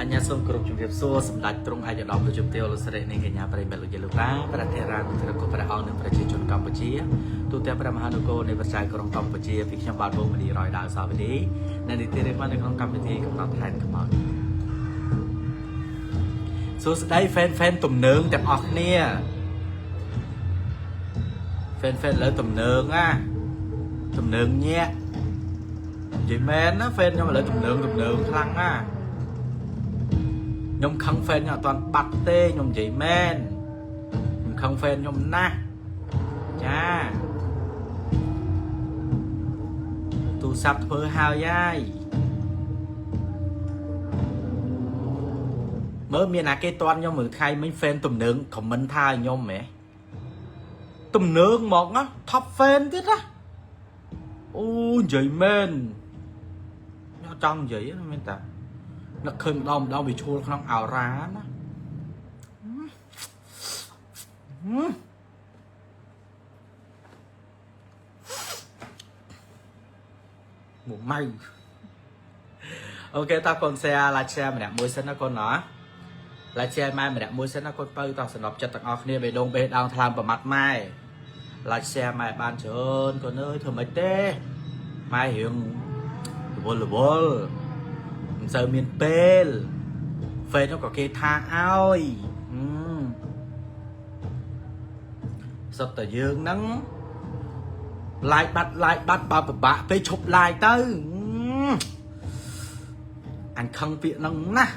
អញ្ញាសូមគោរពជំរាបសួរសម្ដេចទ្រង់ឯកឧត្តមលោកជំទាវលោកស្រីនាងកញ្ញាប្រិយមិត្តលោកយាយលោកតាព្រះថេរានុធរគុណព្រះអង្គនិងប្រជាជនកម្ពុជាទូទាំងព្រះមហានគរនៃប្រជាក្រុងកម្ពុជាពីខ្ញុំបាទវងមនីរយដាវសាវនីនៅនីតិរៀបនៅក្នុងកម្មវិធីកំណត់ហេតុខ្មោចសួស្តី fan fan ទំនើងទាំងអស់គ្នា fan fan លើទំនើងណាទំនើងញាក់និយាយមែនណា fan ខ្ញុំឥឡូវទំនើងទំនើងខ្លាំងណាខ្ញុំខឹង fan ខ្ញុំអត់ទាន់បាត់ទេខ្ញុំនិយាយមែនខ្ញុំខឹង fan ខ្ញុំណាស់ចាទូរស័ព្ទធ្វើហើយហើយមើលមានអាគេតន់ខ្ញុំមើលថ្ងៃមិញ fan ទំនើង comment ថាឲ្យខ្ញុំហ៎ទំនើងហ្មងណា top fan ទៀតណាអូនិយាយមែនខ្ញុំចង់និយាយណាមែនតានឹកឃើញម្ដងម្ដងវាឈួលក្នុងអោរ៉ាណាហឹមមួយម៉ៅ OK តោះកូន share like share ម្នាក់មួយសិនណាកូនណា like share ម៉ែម្នាក់មួយសិនណាកូនបើតោះសំណប់ចិត្តទាំងអស់គ្នាបេះដូងបេះដោងថ្លើមប្រមាត់ម៉ែ like share ម៉ែបានច្រើនកូនអើយធ្វើម៉េចទេម៉ែរឿងរវល់រវល់មិនសូវមានពេលហ្វេននោះក៏គេថាឲ្យហឹមសុទ្ធតែយើងហ្នឹង like បាត់ like បាត់បើពិបាកពេកឈប់ like ទៅអញខឹងពាក្យហ្នឹងណាស់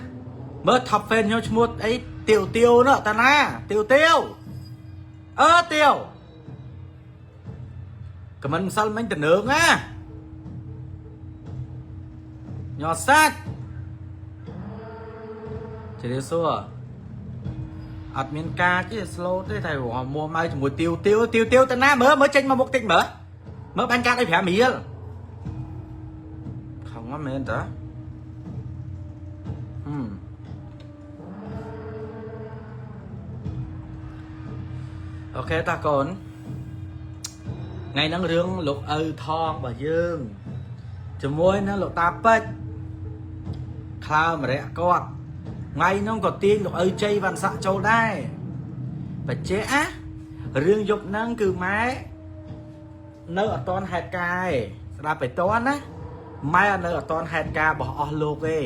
មើល top fan ខ្ញុំឈ្មោះអីទៀវទៀវនោះតាណាទៀវទៀវអឺទៀវខមមិនម្សិលមិញតនឿងណាញ៉សាច់ជម្រាបសួរអត់មានការទេ slow ទេតែមួម៉ៅជាមួយទៀវទៀវទៀវទៀវតាណាមើលមើលចេញមកមុខតិចមើលមើលបាញ់កាតឲ្យ5រៀលខំមកមែនតាហឹម OK តាកូនថ្ងៃហ្នឹងរឿងលោកឪថងរបស់យើងជាមួយនឹងលោកតាពេជ្រក្លើមរៈគាត់ថ្ងៃហ្នឹងក៏ទាញលោកឪជ័យវ៉ាន់ស័កចូលដែរបច្ចេកណារឿងយប់ហ្នឹងគឺម៉ែនៅអត់តន់ហេតុការណ៍ទេស្ដាប់ไปតន់ណាម៉ែនៅអត់តន់ហេតុការណ៍របស់អស់លោកទេ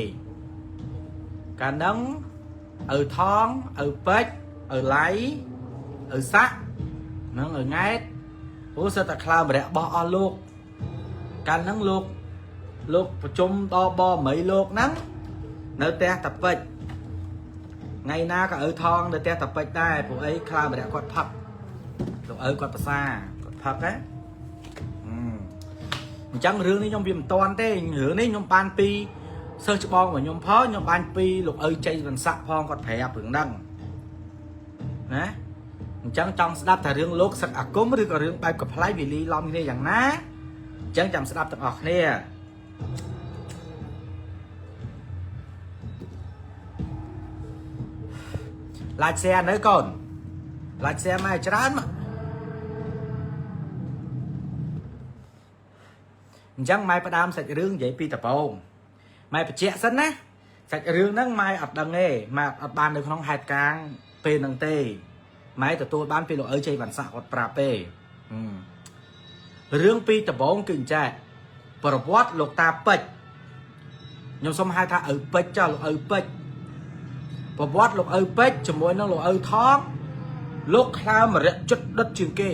កាលហ្នឹងឪថងឪពេជ្រឪឡៃឪសាក់ហ្នឹងឪង៉ែតព្រោះសិតតែក្លើមរៈរបស់អស់លោកកាលហ្នឹងលោកលោកប្រជុំដបមីលោកហ្នឹងនៅផ្ទះតាពេជ្រថ្ងៃណាក៏ឪថងនៅផ្ទះតាពេជ្រដែរព្រោះអីក្លើមរៈគាត់ផឹកលោកឪគាត់ប្រសាគាត់ផឹកណាអញ្ចឹងរឿងនេះខ្ញុំវាមិនតាន់ទេរឿងនេះខ្ញុំបានពីសិស្សច្បងរបស់ខ្ញុំផងខ្ញុំបានពីលោកឪជ័យវង្ស័កផងគាត់ប្រាប់រឿងហ្នឹងណាអញ្ចឹងចង់ស្ដាប់ថារឿងលោកសឹកអាគមឬក៏រឿងបែបកំប្លែងវាលីឡំគ្នាយ៉ាងណាអញ្ចឹងចាំស្ដាប់ទាំងអស់គ្នា like share នៅកូន like share មកឲ្យច្រើនមកអញ្ចឹងម៉ែផ្ដើមសាច់រឿងនិយាយពីតបងម៉ែបញ្ជាក់សិនណាសាច់រឿងហ្នឹងម៉ែអត់ដឹងទេម៉ែអត់បាននៅក្នុងហេតុការណ៍ពេលហ្នឹងទេម៉ែទទួលបានពីលោកឪជ័យវ៉ាន់ស័កគាត់ប្រាប់ទេរឿងពីដបងគឺអញ្ចេះប្រវត្តិលោកតាពេជ្រខ្ញុំសូមហៅថាឪពេជ្រចុះលោកឪពេជ្រប្រវត្តិលោកឪពេជ្រជាមួយនឹងលោកឪថងលោកក្លើមរៈចិត្តដិតជាងគេ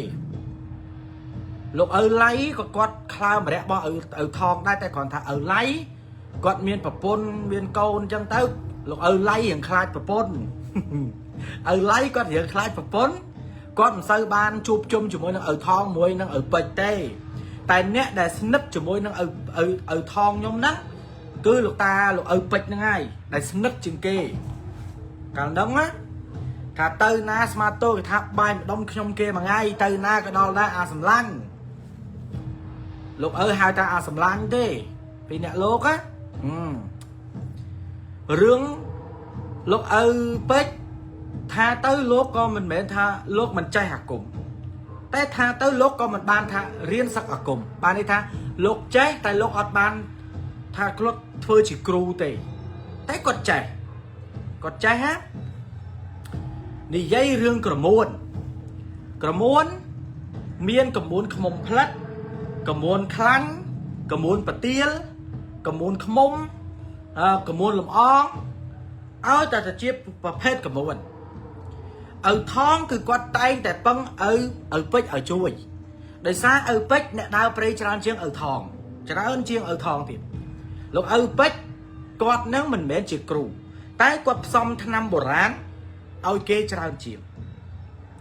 លោកឪឡៃក៏គាត់ក្លើមរៈរបស់ឪឪថងដែរតែគ្រាន់ថាឪឡៃគាត់មានប្រពន្ធមានកូនអញ្ចឹងទៅលោកឪឡៃរៀងខ្លាចប្រពន្ធឪឡៃគាត់រៀងខ្លាចប្រពន្ធគាត់មិនសូវបានជួបជុំជាមួយនឹងឪថងមួយនឹងឪពេជ្រទេតែអ្នកដែលស្និទ្ធជាមួយនឹងឪឪឪថងខ្ញុំហ្នឹងគឺលោកតាលោកឪពេជ្រហ្នឹងហើយដែលស្និទ្ធជាងគេកាលហ្នឹងណាថាទៅណាស្មាតោគេថាបាយម្ដុំខ្ញុំគេមួយថ្ងៃទៅណាក៏ដល់ដែរអាសម្លាញ់លោកឪហៅថាអាសម្លាញ់ទេពីអ្នកលោកណារឿងលោកឪពេជ្រថាទៅលោកក៏មិនមែនថាលោកមិនចេះអាគមតែថាទៅលោកក៏មិនបានថារៀនសឹកអាគមបានន័យថាលោកចេះតែលោកអត់បានថាគាត់ធ្វើជាគ្រូទេតែគាត់ចេះ គាត់ចេះហ៎និយាយរឿងក្រមួនក្រមួនមានក្រមួនខ្មុំផ្លិតក្រមួនខ្លាញ់ក្រមួនប្រទៀលក្រមួនខ្មុំក្រមួនលំអងឲ្យតែទៅជាប្រភេទក្រមួនឪថងគឺគាត់តែងតែពឹងឪឪពេជ្រឲ្យជួយដោយសារឪពេជ្រអ្នកដើរព្រៃច្រើនជាងឪថងច្រើនជាងឪថងទៀតលោកឪពេជ្រគាត់នឹងមិនមែនជាគ្រូតែគាត់ផ្សំថ្នាំបុរាណឲ្យគេច្រើនជាង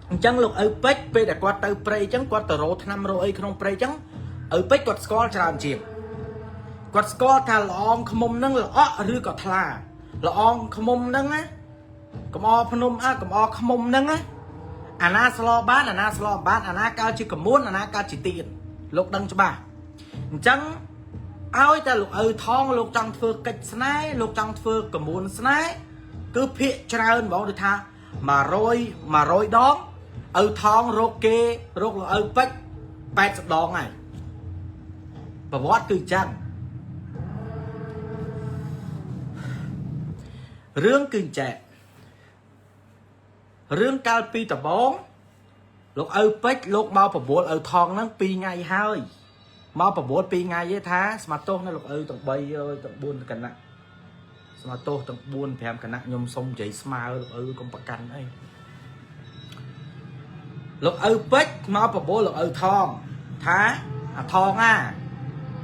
អញ្ចឹងលោកឪពេជ្រពេលដែលគាត់ទៅព្រៃអញ្ចឹងគាត់ទៅរកថ្នាំរកអីក្នុងព្រៃអញ្ចឹងឪពេជ្រគាត់ស្គាល់ច្រើនជាងគាត់ស្គាល់ថាល្អងខ្មុំនឹងល្អក់ឬក៏ថ្លាល្អងខ្មុំនឹងណាកំអភ្នំអាកំអខ្មុំនឹងណាអាណាស្លបានអាណាស្លបានអាណាកើតជាកមួនអាណាកើតជាទៀនលោកដឹងច្បាស់អញ្ចឹងឲ្យតែលោកឪថងលោកចង់ធ្វើកិច្ចស្នេហ៍លោកចង់ធ្វើកមួនស្នេហ៍គឺភាកច្រើនហ្មងដូចថា100 100ដងឪថងរកគេរកលោកឪពេជ្រ80ដងហើយប្រវត្តិគឺអញ្ចឹងរឿងគឺអញ្ចឹងរឿងកាលពីដបងលោកឪពេជ្រលោកមកប្រមូលឪថងហ្នឹង2ថ្ងៃហើយមកប្រមូល2ថ្ងៃទេថាស្មាទោសណាលោកឪទាំង3ទាំង4គណៈស្មាទោសទាំង4 5គណៈខ្ញុំសុំនិយាយស្មើលោកឪកុំប្រកាន់អីលោកឪពេជ្រមកប្រមូលលោកឪថងថាអាថងអា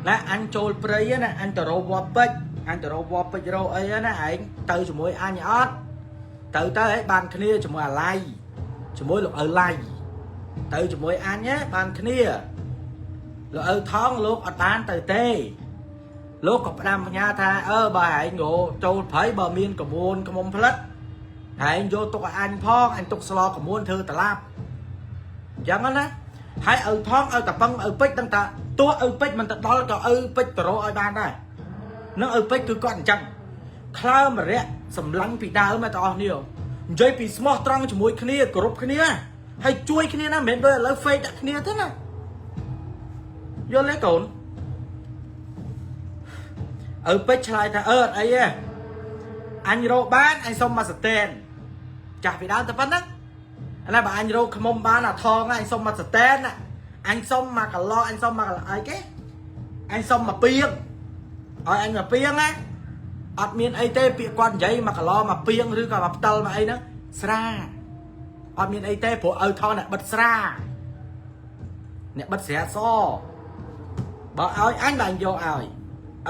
ណាអញចូលព្រៃណាអញទៅរកវត្តពេជ្រអញទៅរកវត្តពេជ្ររកអីណាឯងទៅជាមួយអញអត់ទៅទៅឯងបានគ្នាជាមួយអាឡៃជាមួយលោកឪឡៃទៅជាមួយអញណាបានគ្នាលោកឪថងលោកអត់បានទៅទេលោកក៏ផ្ដាំផ្ញើថាអើបើឯងងចូលព្រៃបើមានក្មួនក្មុំផ្លិតឯងយកទុកឲ្យអញផងអញទុកស្លក្មួនធ្វើតឡាប់អញ្ចឹងណាហើយឪថងឲ្យតពឹងឪពេជ្រដឹងថាទោះឪពេជ្រមិនទៅដល់ក៏ឪពេជ្រទៅរកឲ្យបានដែរនឹងឪពេជ្រគឺគាត់អញ្ចឹងក្លើមរៈសម្លឹងពីដើមមកទាំងអស់នេះនិយាយពីស្មោះត្រង់ជាមួយគ្នាគោរពគ្នាហើយជួយគ្នាណាមិនមែនដូចឥឡូវ fake ដាក់គ្នាទេណាយល់ទេកូនឪពេជ្រឆ្លើយថាអឺអត់អីទេអញរកបានអញសុំមកសតែនចាស់ពីដើមតែប៉ុណ្ណឹងអាណាបើអញរកខ្មុំបានអាថងអញសុំមកសតែនអញសុំមកកឡអញសុំមកអីគេអញសុំមកពីងឲ្យអញមកពីងណាអត់មានអីទេពាក្យគាត់និយាយមកកឡមកពីងឬក៏មកផ្តិលមកអីហ្នឹងស្រាអត់មានអីទេព្រោះឪថងអ្នកបិទស្រាអ្នកបិទស្រាសបើឲ្យអញបើអញយកឲ្យ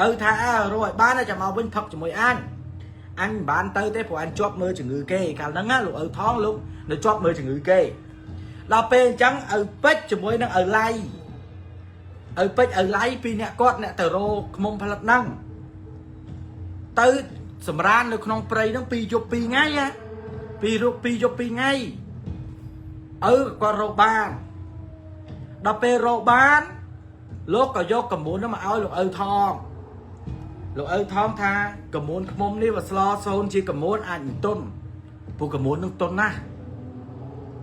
ឪថាអើរកឲ្យបានចាំមកវិញផឹកជាមួយអញអញមិនបានទៅទេព្រោះអញជាប់មើលជំងឺគេកាលហ្នឹងណាលោកឪថងលោកនៅជាប់មើលជំងឺគេដល់ពេលអញ្ចឹងឪពេជ្រជាមួយនឹងឪឡៃឪពេជ្រឪឡៃពីរអ្នកគាត់អ្នកទៅរកខ្មុំផលិតហ្នឹងទៅសម្រាននៅក្នុងព្រៃហ្នឹងពីរយប់ពីរថ្ងៃណាពីររូបពីរយប់ពីរថ្ងៃឪក៏គាត់រកបានដល់ពេលរកបានលោកក៏យកកមួនហ្នឹងមកឲ្យលោកឪថងលោកឪថងថាកមួនខ្មុំនេះវាស្លសូនជាកមួនអាចមិនទុនព្រោះកមួននឹងទុនណាស់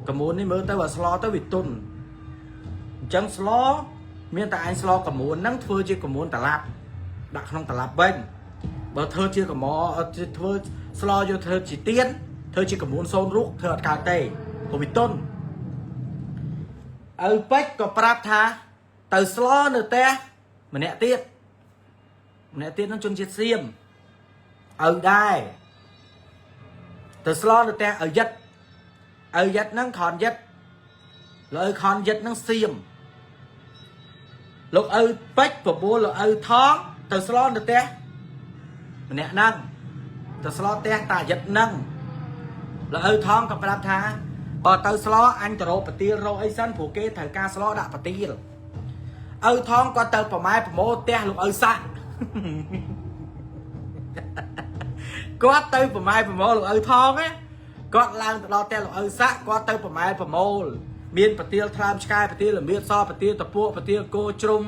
កមួននេះមើលទៅវាស្លទៅវាទុនអញ្ចឹងស្លមានតែឯងស្លកមួនហ្នឹងធ្វើជាកមួនតឡាប់ដាក់ក្នុងតឡាប់វិញបើធ្វើជាកមធ្វើស្លយកធ្វើជាទៀនធ្វើជាកមួនសូនរូកធ្វើអត់កើតទេព្រោះវាទុនឪពេជ្រក៏ប្រាប់ថាទៅស្លនៅផ្ទះម្នាក់ទៀតម្នាក់ទៀតនឹងជនជាតិសៀមឪដែរទៅស្លនៅផ្ទះឪយិតឪយិតហ្នឹងខនយិតលោកឪខនយិតហ្នឹងសៀមលោកឪពេជ្របបួលលោកឪថងទៅស្លនៅផ្ទះម្នាក់ហ្នឹងទៅស្លផ្ទះតាយិតហ្នឹងលោកឪថងក៏ប្រាប់ថាបើទៅស្លអញទៅរកប្រទៀលរកអីសិនព្រោះគេត្រូវការស្លដាក់ប្រទៀលឪថងក៏ទៅប្រម៉ែប្រមោផ្ទះលោកឪសាក់ គាត់ទៅប្រម៉ែប្រមូលលោកឪថងណាគាត់ឡើងទៅដល់ផ្ទះលោកឪសាក់គាត់ទៅប្រម៉ែប្រមូលមានប្រទៀលថ្លើមឆ្កែប្រទៀលលមៀតសប្រទៀលតពក់ប្រទៀលគោជ្រុំ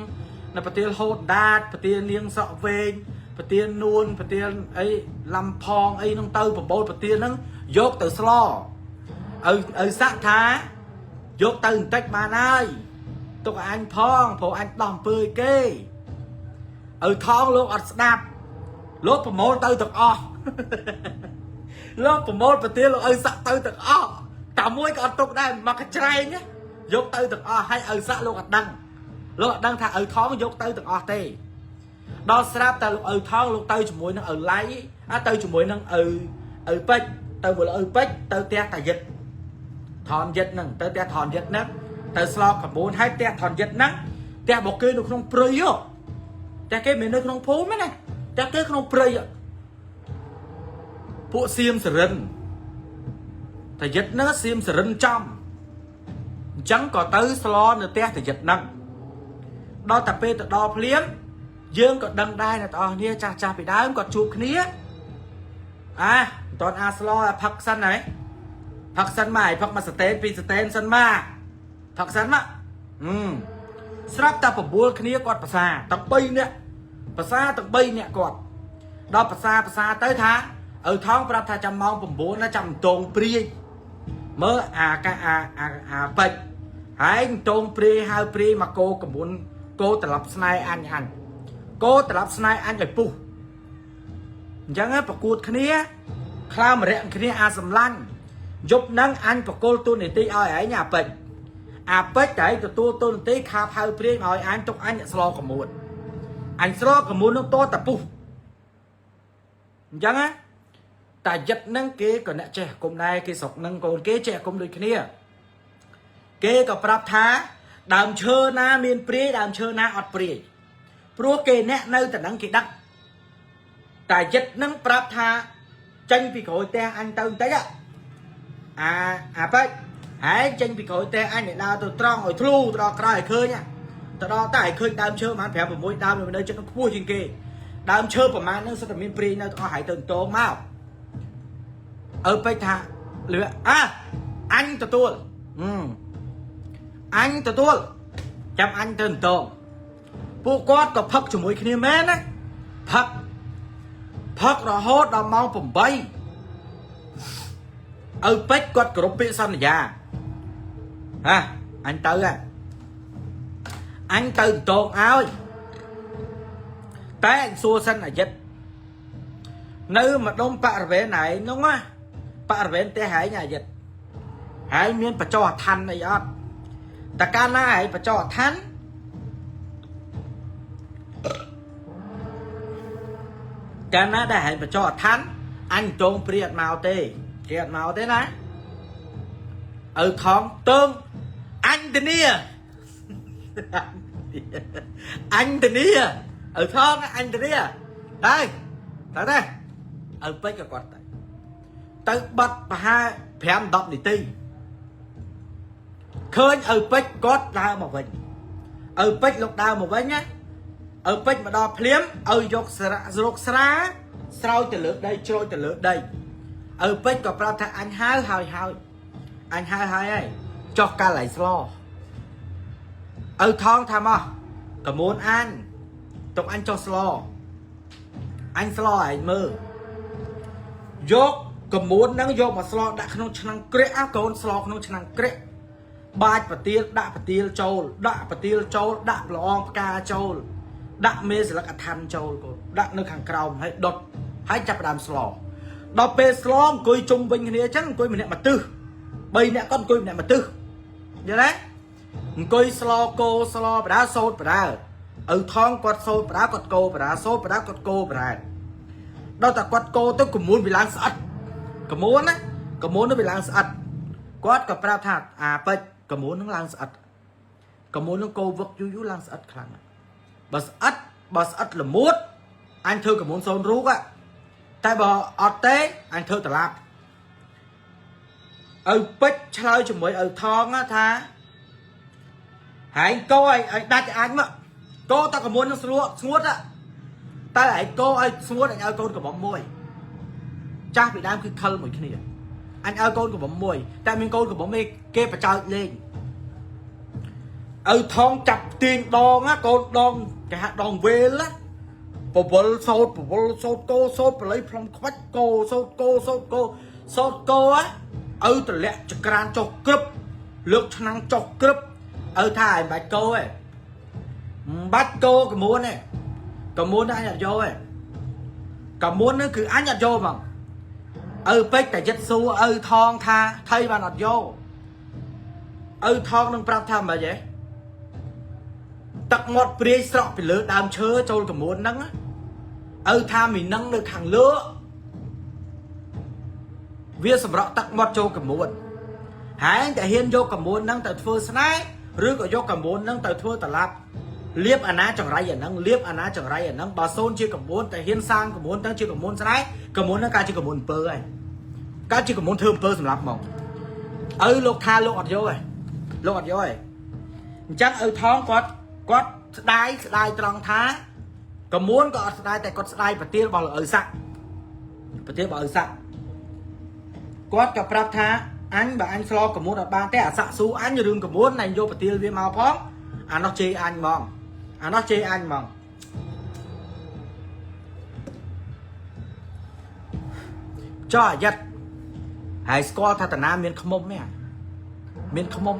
នៅប្រទៀលហូតដាតប្រទៀលនាងសក់វែងប្រទៀលនួនប្រទៀលអីឡំផងអីហ្នឹងទៅប្រមូលប្រទៀលហ្នឹងយកទៅស្លឪឪសាក់ថាយកទៅបន្តិចបានហើយទុកឲ្យអញផងព្រោះអញដោះអំពើឲ្យគេឪថងលោកអត់ស្ដាប់លោកប្រមូលទៅទាំងអស់ លោកប្រមូលប្រទាលលោកឪស័កទៅទាំងអស់តែមួយក៏អត់ទុកដែរមកកច្រែងណាយកទៅទាំងអស់ហើយឪស័កលោកអត់ដឹងលោកអត់ដឹងថាឪថងយកទៅទាំងអស់ទេដល់ស្រាប់តែលោកឪថងលោកទៅជាមួយនឹងឪឡៃអ่ะទៅជាមួយនឹងឪឪពេជ្រទៅមួយលោកឪពេជ្រទៅផ្ទះតាយិតថនយិតហ្នឹងទៅផ្ទះថនយិតហ្នឹងទៅស្លោកកបូនហើយផ្ទះថនយិតហ្នឹងផ្ទះរបស់គេនៅក្នុងព្រៃហ៎ផ្ទះគេមិនមែននៅក្នុងភូមិទេណាផ្ទះគេក្នុងព្រៃហ៎ ពួកសៀមសរិនតាយិតហ្នឹងសៀមសរិនចំអញ្ចឹងក៏ទៅស្លនៅផ្ទះតាយិតហ្នឹងដល់តែពេលទៅដល់ភ្លាមយើងក៏ដឹងដែរអ្នកទាំងអស់គ្នាចាស់ចាស់ពីដើមក៏ជួបគ្នាអាមិនតន់អាស្លអាផឹកសិនហើយផឹកសិនមកឲ្យផឹកមួយសតេនពីរសតេនសិនមកផឹកសិនមកហឹមស្រាប់តែបបួលគ្នាគាត់ប្រសាទាំង3នាក់ប្រសាទាំង3នាក់គាត់ ដល់ភាសាភាសាទៅថាឪថងប្រាប់ថាចាំម៉ោង9ណាចាំតងព្រាយមើលអាកាអាអាអាពេជ្រហើយតងព្រាយហៅព្រាយមកគោកមុនគោត្រឡប់ស្នេហ៍អញអញគោត្រឡប់ស្នេហ៍អញឲ្យពុះអញ្ចឹងប្រកួតគ្នាខ្លោមរៈគ្នាអាសម្លាញ់យប់ហ្នឹងអញប្រគល់ទូនីតិឲ្យឯងអាពេជ្រអាពេជ្រតែឯងទទួលទូនីតិខាបហៅព្រាយមកឲ្យអញទុកអញស្លកមួនអញស្លកមួននឹងតតពុះ អញ្ចឹងណាតាយិតហ្នឹងគេក៏អ្នកចេះអាគមដែរគេស្រុកហ្នឹងកូនគេចេះអាគមដូចគ្នាគេក៏ប្រាប់ថាដើមឈើណាមានព្រាយដើមឈើណាអត់ព្រាយព្រោះគេអ្នកនៅតែហ្នឹងគេដឹកតាយិតហ្នឹងប្រាប់ថាចេញពីក្រោយផ្ទះអញទៅបន្តិចអាអាពេជ្រហើយចេញពីក្រោយផ្ទះអញឲ្យដើរទៅត្រង់ឲ្យធ្លូទៅដល់ក្រោយឲ្យឃើញទៅដល់តែឲ្យឃើញដើមឈើប្រហែល5 6ដើមនៅចិត្តខ្ពស់ជាងគេ ដើមឈើប្រមាណហ្នឹងសិតតែមានព្រាយនៅទាំងអស់ហើយទៅតងមកឪពេជ្រថាលឿអាអញទទួលហឹមអញទទួលចាំអញទៅតងពួកគាត់ក៏ផឹកជាមួយគ្នាមែនណាផឹកផឹករហូតដល់ម៉ោង8ឪពេជ្រគាត់គោរពពាក្យសន្យាហាអញទៅហ่ะអញទៅតងឲ្យតែអញសួរសិនអាយិត នៅម្ដុំបរិវេណឯងនោះណាបរិវេណផ្ទះឯងអាយិតហើយមានបច្ចោអឋានអីអត់តែកាលណាឯងបច្ចោអឋានកាលណាដែលឯងបច្ចោអឋានអញតងព្រាអត់មកទេគេអត់មកទេណាឪថងតើងអញធានាអញធានាឪថងអញធានាទៅទៅទេ ឪពេជ្រក៏គាត់ទៅទៅបាត់ប្រហែល5 10នាទីឃើញឪពេជ្រគាត់ដើរមកវិញឪពេជ្រលោកដើរមកវិញណាឪពេជ្រមកដល់ភ្លាមឪយកស្រារោគស្រាស្រោចទៅលើដីជ្រោចទៅលើដីឪពេជ្រក៏ប្រាប់ថាអញហៅហើយហើយអញហៅហើយហើយចុះកាលឯស្លឪថងថាមកកមួនអញទុកអញចុះស្លអញស្លឯងមើល យកកមួនហ្នឹងយកមកស្លដាក់ក្នុងឆ្នាំងក្រាក់កូនស្លក្នុងឆ្នាំងក្រាក់បាចប្រទៀលដាក់ប្រទៀលចូលដាក់ប្រទៀលចូលដាក់ប្រអងផ្កាចូលដាក់មេស្លឹកអឋានចូលកូនដាក់នៅខាងក្រោមហើយដុតហើយចាប់ផ្ដើមស្លដល់ពេលស្លអង្គុយជុំវិញគ្នាអញ្ចឹងអង្គុយម្នាក់មួយទិស3នាក់គាត់អង្គុយម្នាក់មួយទិសយល់ទេអង្គុយស្លគោស្លបដាសោតបដាឪថងគាត់សោតបដាគាត់គោបដាសោតបដាគាត់គោបដា ដល់តែគាត់កោទៅកមួនវាឡើងស្អិតកមួនណាកមួននោះវាឡើងស្អិតគាត់ក៏ប្រាប់ថាអាពេជ្រកមួននឹងឡើងស្អិតកមួននឹងកោវឹកយូរយូរឡើងស្អិតខ្លាំងបើស្អិតបើស្អិតល្មួតអញធ្វើកមួនសូនរូកតែបើអត់ទេអញធ្វើតឡាប់ឪពេជ្រឆ្លើយជាមួយឪថងថាហែងកោឲ្យឲ្យដាច់អញមកកោតកមួននឹងស្លួស្ងួត តើឯងកោឲ្យស្ងួតអញឲ្យកូនកំមុំមួយចាស់ពីដើមគឺខលមួយគ្នាអញឲ្យកូនកំមុំមួយតែមានកូនកំមុំឯងគេបចោចលេងឪថងចាប់ទាញដងណាកូនដងគេហាក់ដងវេលណាពវល់សោតពវល់សោតកោសោតប្រឡៃផ្លុំខ្វាច់កោសោតកោសោតកោសោតកោឪតម្លាក់ចក្រានចុះក្រឹបលើកឆ្នាំងចុះក្រឹបឪថាឯងមិនបាច់កោទេមិនបាច់កោកមួនទេ កមួនអញអត់យកទេកមួនហ្នឹងគឺអញអត់យកហ្មង ឪពេជ្រតែចិត្តសួរឪថងថាថៃបានអត់យកឪថងនឹងប្រាប់ថាម៉េចហ៎ទឹកមាត់ព្រាយស្រក់ពីលើដើមឈើចូលកមួនហ្នឹងឪថាមីនឹងនៅខាងលើវាសម្រក់ទឹកមាត់ចូលកមួនហែងតែហ៊ានយកកមួនហ្នឹងទៅធ្វើស្នេហ៍ឬក៏យកកមួនហ្នឹងទៅធ្វើតឡាប់លៀបអាណាចង្រៃអាហ្នឹងលៀបអាណាចង្រៃអាហ្នឹងបើសូនជាកមួនតែហ៊ានសាងកមួនទៅជាកមួនស្នេហ៍កមួនហ្នឹងកើតជាកមួនអំពើហើយកើតជាកមួនធ្វើអំពើសម្រាប់ហ្មងឪលោកថាលោកអត់យកទេលោកអត់យកទេអញ្ចឹងឪថងគាត់គាត់ស្ដាយស្ដាយត្រង់ថាកមួនក៏អត់ស្ដាយតែគាត់ស្ដាយប្រទាលរបស់លោកឪស័កប្រទាលរបស់ឪស័កគាត់ក៏ប្រាប់ថាអញបើអញស្លកមួនអត់បានទេអាសាក់ស៊ូអញរឿងកមួនអញយកប្រទាលវាមកផងអានោះជេរអញហ្មងអានោះជេរអញហ្មងចុះអាយិតហើយស្គាល់ថាតាណាមានខ្មុំទេអាមានខ្មុំ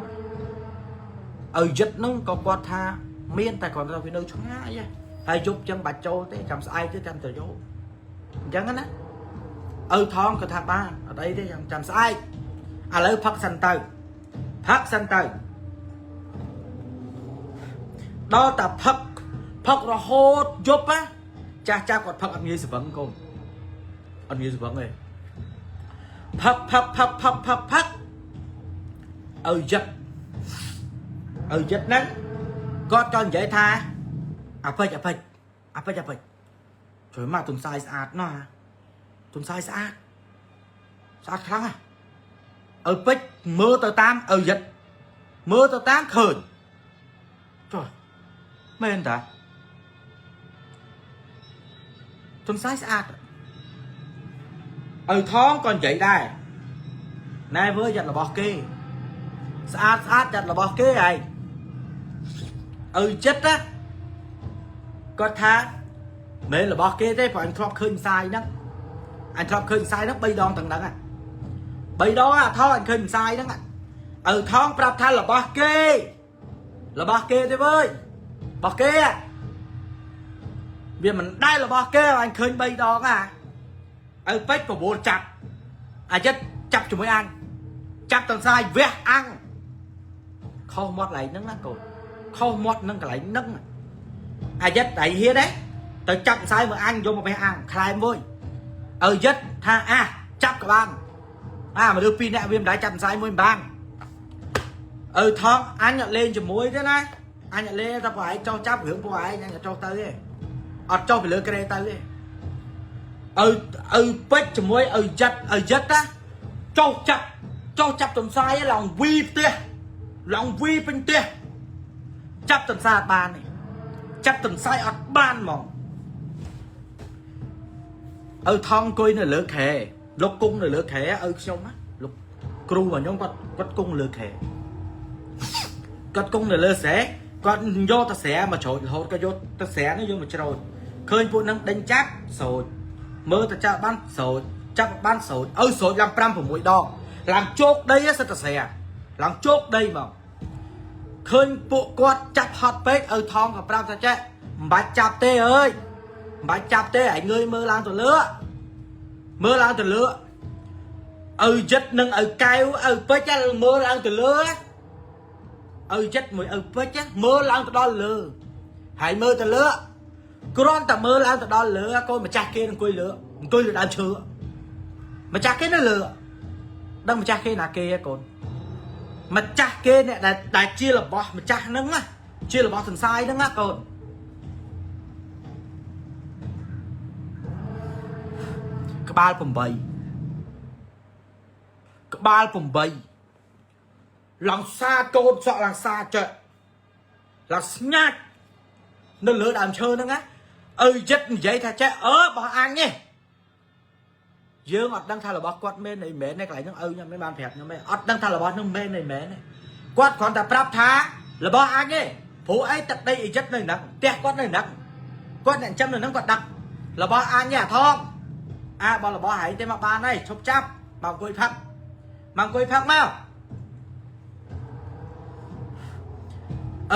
ឪយិតហ្នឹងក៏គាត់ថាមានតែគាត់ថាវានៅឆ្ងាយហ៎ហើយយប់ចឹងបាច់ចូលទេចាំស្អែកទេចាំទៅយកអញ្ចឹងណាឪថងក៏ថាបានអត់អីទេចាំចាំស្អែកឥឡូវផឹកសិនទៅផឹកសិនទៅដល់តែផឹកផឹករហូតយប់ណាចាស់ចាស់គាត់ផឹកអត់ងាយស្វឹងកូនអត់ងាយស្វឹងទេផឹកផឹកផឹកផឹកផឹកផឹកឪយិតឪយិតហ្នឹងគាត់ក៏និយាយថាអាពេចអាពេចអាពេចអាពេចជួយមកទុនសាយស្អាតណាស់ទុនសាយស្អាតស្អាតខ្លាំងណាស់ឪពេចមើលទៅតាមឪយិតមើលទៅតាមឃើញចុះមែនតាទុនសាយស្អាតឪថងក៏និយាយដែរណែវើយ៉ាត់របស់គេស្អាតស្អាតយ៉ាត់របស់គេឯងឪចិត្តណាគាត់ថាមិនរបស់គេទេព្រោះអញធ្លាប់ឃើញផ្សាយហ្នឹងអញធ្លាប់ឃើញផ្សាយហ្នឹង3ដងទាំងហ្នឹង3ដងអាថងអញឃើញផ្សាយហ្នឹងឪថងប្រាប់ថារបស់គេរបស់គេទេវើយរបស់គេវាមិនដែលរបស់គេអញឃើញ3ដងអាឪពេជ្របបួលចាប់អាចិត្តចាប់ជាមួយអញចាប់ទាំងសាយវះអាំងខុសមាត់កន្លែងហ្នឹងណាកូនខុសមាត់នឹងកន្លែងហ្នឹងអាចិត្តដៃហ៊ានទេទៅចាប់ខ្សែមើលអញយកមកវះអាំងខ្លែមមួយឪយិតថាអាចាប់ក៏បានអាមនុស្សពីរនាក់វាមិនដែរចាប់ខ្សែមួយមិនបានឪថងអញអត់លេងជាមួយទេណាអញអត់លេងតែពួកឯងចោះចាប់រឿងពួកឯងអញអត់ចោះទៅទេអត់ចោះពីលើក្រេទៅទេឪឪពេជ្រជាមួយឪយិតឪយិតណាចោះចាប់ចោះចាប់ទន្សាយឡើងវីផ្ទះឡើងវីពេញផ្ទះចាប់ទន្សាយអត់បានទេចាប់ទន្សាយអត់បានហ្មងឪថងអង្គុយនៅលើខែលោកគង់នៅលើខែឪខ្ញុំណាលោកគ្រូរបស់ខ្ញុំគាត់គាត់គង់លើខែគាត់គង់នៅលើស្រែគាត់យកតស្រែមកច្រូចរហូតគាត់យកតស្រែនេះយកមកច្រូចឃើញពួកនឹងដេញចាប់ស្រូចមើលទៅចាប់បានស្រូចចាប់បានស្រូចឪស្រូចឡើង5 6ដងឡើងជោគដីសិតតស្រែឡើងជោគដីមកឃើញពួកគាត់ចាប់ហត់ពេកឪថងក៏ប្រាប់ថាចេះមិនបាច់ចាប់ទេអើយមិនបាច់ចាប់ទេឯងងើយមើលឡើងទៅលើមើលឡើងទៅលើឪចិត្តនិងឪកែវឪពេជ្រមើលឡើងទៅលើឪចិត្តមួយឪពេជ្រមើលឡើងទៅដល់លើហើយមើលទៅលើគ្រាន់តែមើលឡើងទៅដល់លើកូនម្ចាស់គេអង្គុយលើអង្គុយលើដើមឈើម្ចាស់គេនៅលើដឹងម្ចាស់គេណាគេហ៎កូនម្ចាស់គេអ្នកដែលដែលជារបស់ម្ចាស់ហ្នឹងណាជារបស់សន្សាយហ្នឹងណាកូនក្បាល8ក្បាល8ឡើងសាកូនសក់ឡើងសាចេះឡើងស្ញាច់នៅលើដើមឈើហ្នឹងណាឪចិត្តនិយាយថាចេះអើបោះអញនេះយើងអត់ដឹងថារបស់គាត់មែនអីមែនទេកន្លែងហ្នឹងឪខ្ញុំមិនបានប្រាប់ខ្ញុំទេអត់ដឹងថារបស់ហ្នឹងមែនអីមែនទេគាត់គ្រាន់តែប្រាប់ថារបស់អញទេព្រោះអីទឹកដីអ៊ីជីបនៅហ្នឹងផ្ទះគាត់នៅហ្នឹងគាត់អ្នកចិញ្ចឹមនៅហ្នឹងគាត់ដឹករបស់អញទេអាថងអាបើរបស់ហែងទេមកបានហើយឈប់ចាប់មកអង្គុយផឹកមកអង្គុយផឹកមក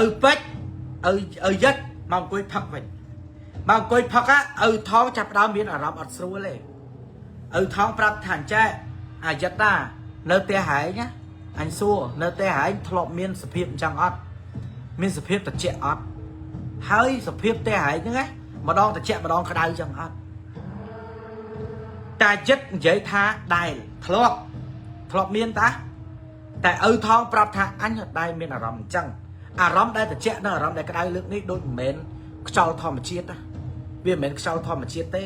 ឪពេជ្រឪឪយិតមកអង្គុយផឹកវិញមកអង្គុយផឹកឪថងចាប់ផ្ដើមមានអារម្មណ៍អត់ស្រួលទេ ឪថងប្រាប់ថាអញ្ចេះអាយិតតានៅផ្ទះហែងណាអញសួរនៅផ្ទះហែងធ្លាប់មានសភាពអញ្ចឹងអត់មានសភាពត្រជាក់អត់ហើយសភាពផ្ទះហែងហ្នឹងណាម្ដងត្រជាក់ម្ដងក្តៅអញ្ចឹងអត់តាយិតនិយាយថាដែលធ្លាប់មានតាតែឪថងប្រាប់ថាអញអត់ដែលមានអារម្មណ៍អញ្ចឹងអារម្មណ៍ដែលត្រជាក់និងអារម្មណ៍ដែលក្តៅលើកនេះដូចមិនមែនខ្យល់ធម្មជាតិណាវាមិនមែនខ្យល់ធម្មជាតិទេ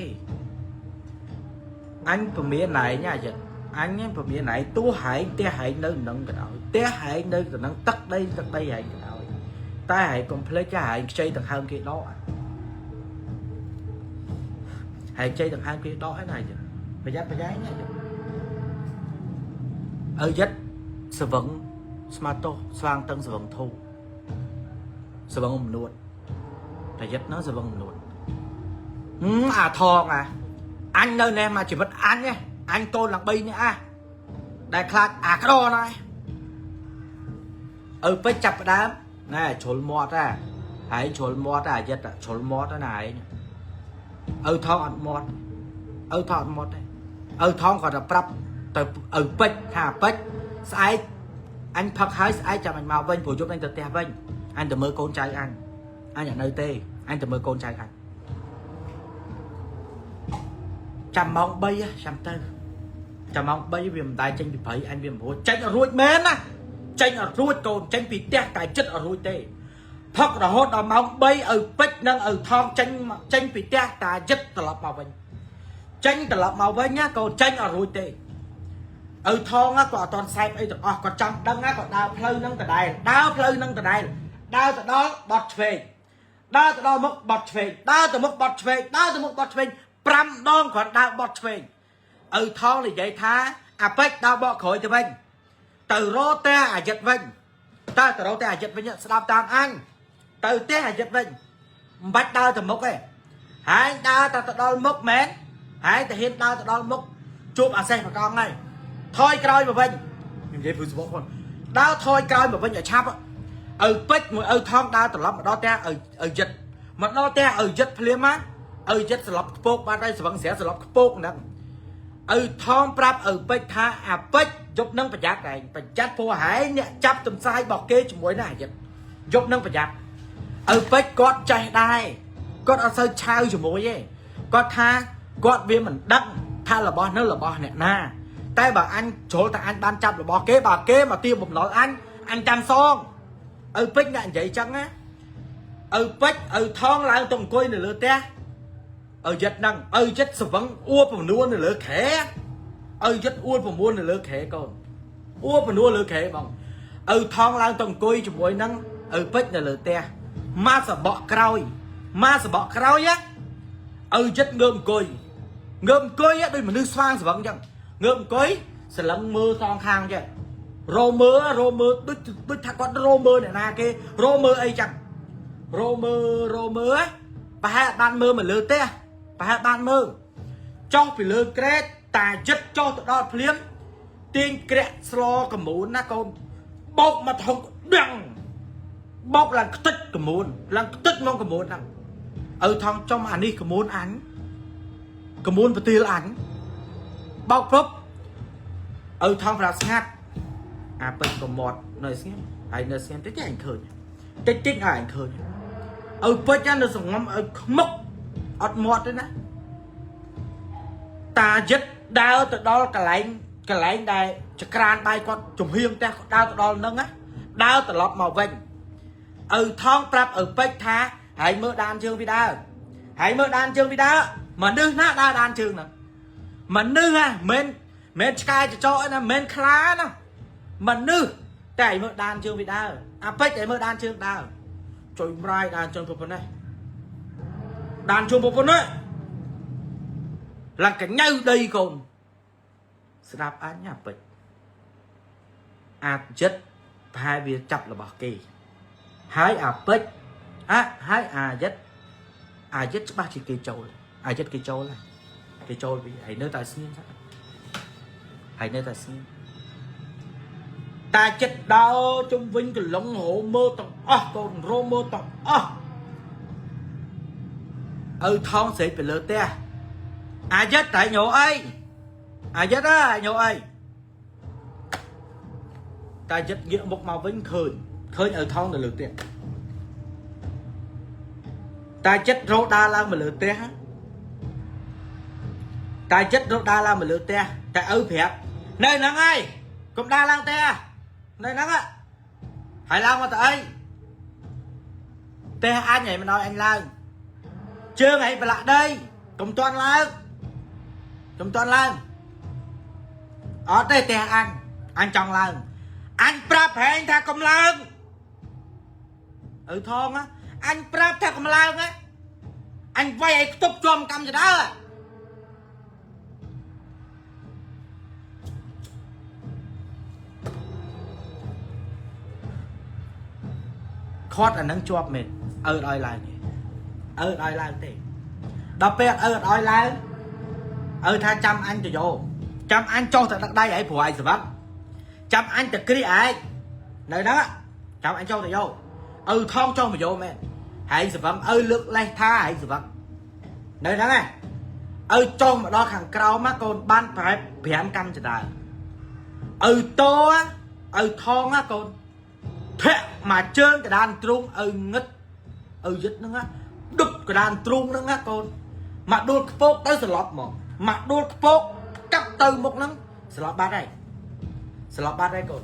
អញពមៀនឯងអាយិតអញពមៀនឯងទោះហែងផ្ទះហែងនៅនឹងក៏ដោយផ្ទះហែងនៅទៅនឹងទឹកដីទឹកដីហែងក៏ដោយតែហែងកុំភ្លេចហែងខ្ចីដង្ហើមគេដកហែងខ្ចីដង្ហើមគេដកហ្នឹងណាអាយិតប្រយ័ត្នប្រយែងណាអាយិតឪយិតស្វឹងស្មាទោសស្វាងតឹងស្វឹងធូស្វឹងអំនួតតែយិតហ្នឹងស្វឹងអំនួតហឹមអាថងអា អញនៅនេះមកជីវិតអញណាអញកូនឡើង3នេះអាដែលខ្លាចអាក្តណែឪពេជ្រចាប់ផ្ដើមណែជ្រុលមាត់ហ่าហើយជ្រុលមាត់អាយិតជ្រុលមាត់ណាឯងឪថងអត់មាត់ឪថងអត់មាត់ទេឪថងគាត់តែប្រាប់ទៅឪពេជ្រថាពេជ្រស្អែកអញផឹកហើយស្អែកចាំអញមកវិញព្រោះយប់អញទៅផ្ទះវិញអញទៅមើលកូនចៅអញអញអត់នៅទេអញទៅមើលកូនចៅអញ ចាំម៉ោង3ចាំទៅចាំម៉ោង3វាមិនដែលចេញពីព្រៃអញវាមិនរួចចេញអត់រួចមែនណាចេញអត់រួចកូនចេញពីផ្ទះតែចិត្តអត់រួចទេផឹករហូតដល់ម៉ោង3ឪពេជ្រនិងឪថងចេញចេញពីផ្ទះតាចិត្តត្រឡប់មកវិញចេញត្រឡប់មកវិញណាកូនចេញអត់រួចទេឪថងក៏អត់តន់សែបអីទាំងអស់គាត់ចង់ដឹងណាគាត់ដើរផ្លូវនឹងដដែលដើរផ្លូវនឹងដដែលដើរទៅដល់បត់ឆ្វេងដើរទៅដល់មុខបត់ឆ្វេងដើរទៅមុខបត់ឆ្វេងដើរទៅមុខបត់ឆ្វេង5ដងគាត់ដើរបត់ឆ្វេងឪថងនិយាយថាអាពេជ្រដើរបកក្រោយទៅវិញទៅរកតែអាយិតវិញតើទៅរកតែអាយិតវិញស្ដាប់តាមអញទៅផ្ទះអាយិតវិញមិនបាច់ដើរទៅមុខទេហើយដើរតែទៅដល់មុខមែនហើយតែហ៊ានដើរទៅដល់មុខជួបអាសេះមកកង់ហើយថយក្រោយមកវិញខ្ញុំនិយាយព្រឺសបកគាត់ដើរថយក្រោយមកវិញឲ្យឆាប់ឪពេជ្រមួយឪថងដើរត្រឡប់មកដល់ផ្ទះឪឪយិតមកដល់ផ្ទះឪយិតភ្លាមណាឪយិតស្លាប់ខ្ពោកបាត់ហើយស្វឹងស្រាស្លាប់ខ្ពោកហ្នឹងឪថងប្រាប់ឪពេជ្រថាអាពេជ្រយប់នឹងប្រយ័ត្នឯងប្រយ័ត្នព្រោះហែងអ្នកចាប់ទន្សាយរបស់គេជាមួយនឹងអាយិតយប់នឹងប្រយ័ត្នឪពេជ្រគាត់ចេះដែរគាត់អត់សូវឆាវជាមួយទេគាត់ថាគាត់វាមិនដឹងថារបស់នៅរបស់អ្នកណាតែបើអញជ្រុលតែអញបានចាប់របស់គេបើគេមកទាបំណុលអញអញចាំសងឪពេជ្រអ្នកនិយាយចឹងណាឪពេជ្រឪថងឡើងទៅអង្គុយនៅលើផ្ទះ ឪយិតហ្នឹងឪយិតស្វឹងអួលពនួននៅលើខែឪយិតអួលពនួននៅលើខែកូនអួលពនួនលើខែបងឪថងឡើងទៅអង្គុយជាមួយនឹងឪពេជ្រនៅលើផ្ទះមកសបកក្រោយមកសបកក្រោយណាឪយិតងើបអង្គុយងើបអង្គុយដូចមនុស្សស្វាងស្វឹងអញ្ចឹងងើបអង្គុយស្រឡឹងមើលសងខាងអញ្ចឹងរមើរមើដូចដូចថាគាត់រមើអ្នកណាគេរមើអីចឹងរមើរមើប្រហែលបានមើលមកលើផ្ទះ ប្រហែលបានមើលចុះពីលើក្រេតតាចិត្តចុះទៅដល់ភ្លាមទាញក្រាក់ស្លកមូនណាកូនបោកមកថងដាំងបោកឡើងខ្ទេចកមូនឡើងខ្ទេចមកកមូនហ្នឹងឪថងចំអានេះកមូនអញកមូនប្រទាលអញបោកព្រប់ឪថងប្រាប់ស្ងាត់អាពេជ្រក៏មាត់នៅស្ងាត់ហើយនៅស្ងាត់តិចអញឃើញតិចតិចឲ្យអញឃើញឪពេជ្រនៅសងំឲ្យខ្មុកអត់មាត់ទេណា តាយិតដើរទៅដល់កន្លែងកន្លែងដែលចក្រានបាយគាត់ចំហៀងផ្ទះគាត់ដើរទៅដល់ហ្នឹងណាដើរត្រឡប់មកវិញឪថងប្រាប់ឪពេជ្រថាហើយមើលដានជើងពីដើរហើយមើលដានជើងពីដើរមនុស្សណាដើរដានជើងហ្នឹងមនុស្សហ่ะមិនមិនឆ្កែចចកឯណាមិនខ្លាណាមនុស្សតែឲ្យមើលដានជើងពីដើរអាពេជ្រឲ្យមើលដានជើងដើរចុយម្រាយដានជើងប៉ុណ្ណេះដានជើងប៉ុណ្ណេះ ឡើងកញៅដីកូនស្ដាប់អញអាពេជ្រអាចិត្តប្រហែលវាចាប់របស់គេហើយអាពេជ្រអាហើយអាចិត្តអាចិត្តច្បាស់ជាគេចូលអាចិត្តគេចូលហើយគេចូលវាហើយនៅតែស្ងៀមសិនហើយនៅតែស្ងៀមតាចិត្តដោជុំវិញកលុងរមើលទាំងអស់កូនរមើលទាំងអស់ឪថងស្រែកពីលើផ្ទះ អាយិតតែញោអី អាយិតអើយញោអីតាយិតងាកមុខមកវិញឃើញឃើញឪថងនៅលើផ្ទះតាចិត្តរោដើរឡើងមកលើផ្ទះតាចិត្តរោដើរឡើងមកលើផ្ទះតែឪប្រាប់នៅហ្នឹងហើយកុំដើរឡើងផ្ទះនៅហ្នឹងហើយឡើងមកទៅអីផ្ទះអញហីមិនឲ្យអញឡើងជើងហីប្រឡាក់ដីកុំទាន់ឡើងកុំទាន់ឡើងអត់ទេផ្ទះអញអញចង់ឡើងអញប្រាប់ហែងថាកុំឡើងឪថងអញប្រាប់ថាកុំឡើងណាអញវាយឲ្យខ្ទប់ជាំកម្មចដើខាត់អានឹងជាប់មែនឪឲ្យឡើងទេឪឲ្យឡើងទេដល់ពេលឪឲ្យឡើងឪថាចាំអញទៅយកចាំអញចុះទៅដឹកដៃឯងព្រោះឯងស្វាត់ចាំអញទៅគ្រីឯងនៅហ្នឹងចាំអញចុះទៅយកឪថងចុះមកយកមែនហើយស្វឹងឪលើកលេសថាឯងស្វឹងនៅហ្នឹងឯងឪចុះមកដល់ខាងក្រោមកូនបានប្រហែល5កម្មចដើឪតោឪថងកូនធាក់មកជើងកដានទ្រូងឪងឹតឪយឹតហ្នឹងដប់កដានទ្រូងហ្នឹងកូនមកដួលខ្ពកទៅស្លាប់មកមកដួលខ្ពកកាប់ទៅមុខហ្នឹងស្លាប់បាត់ហើយស្លាប់បាត់ហើយកូន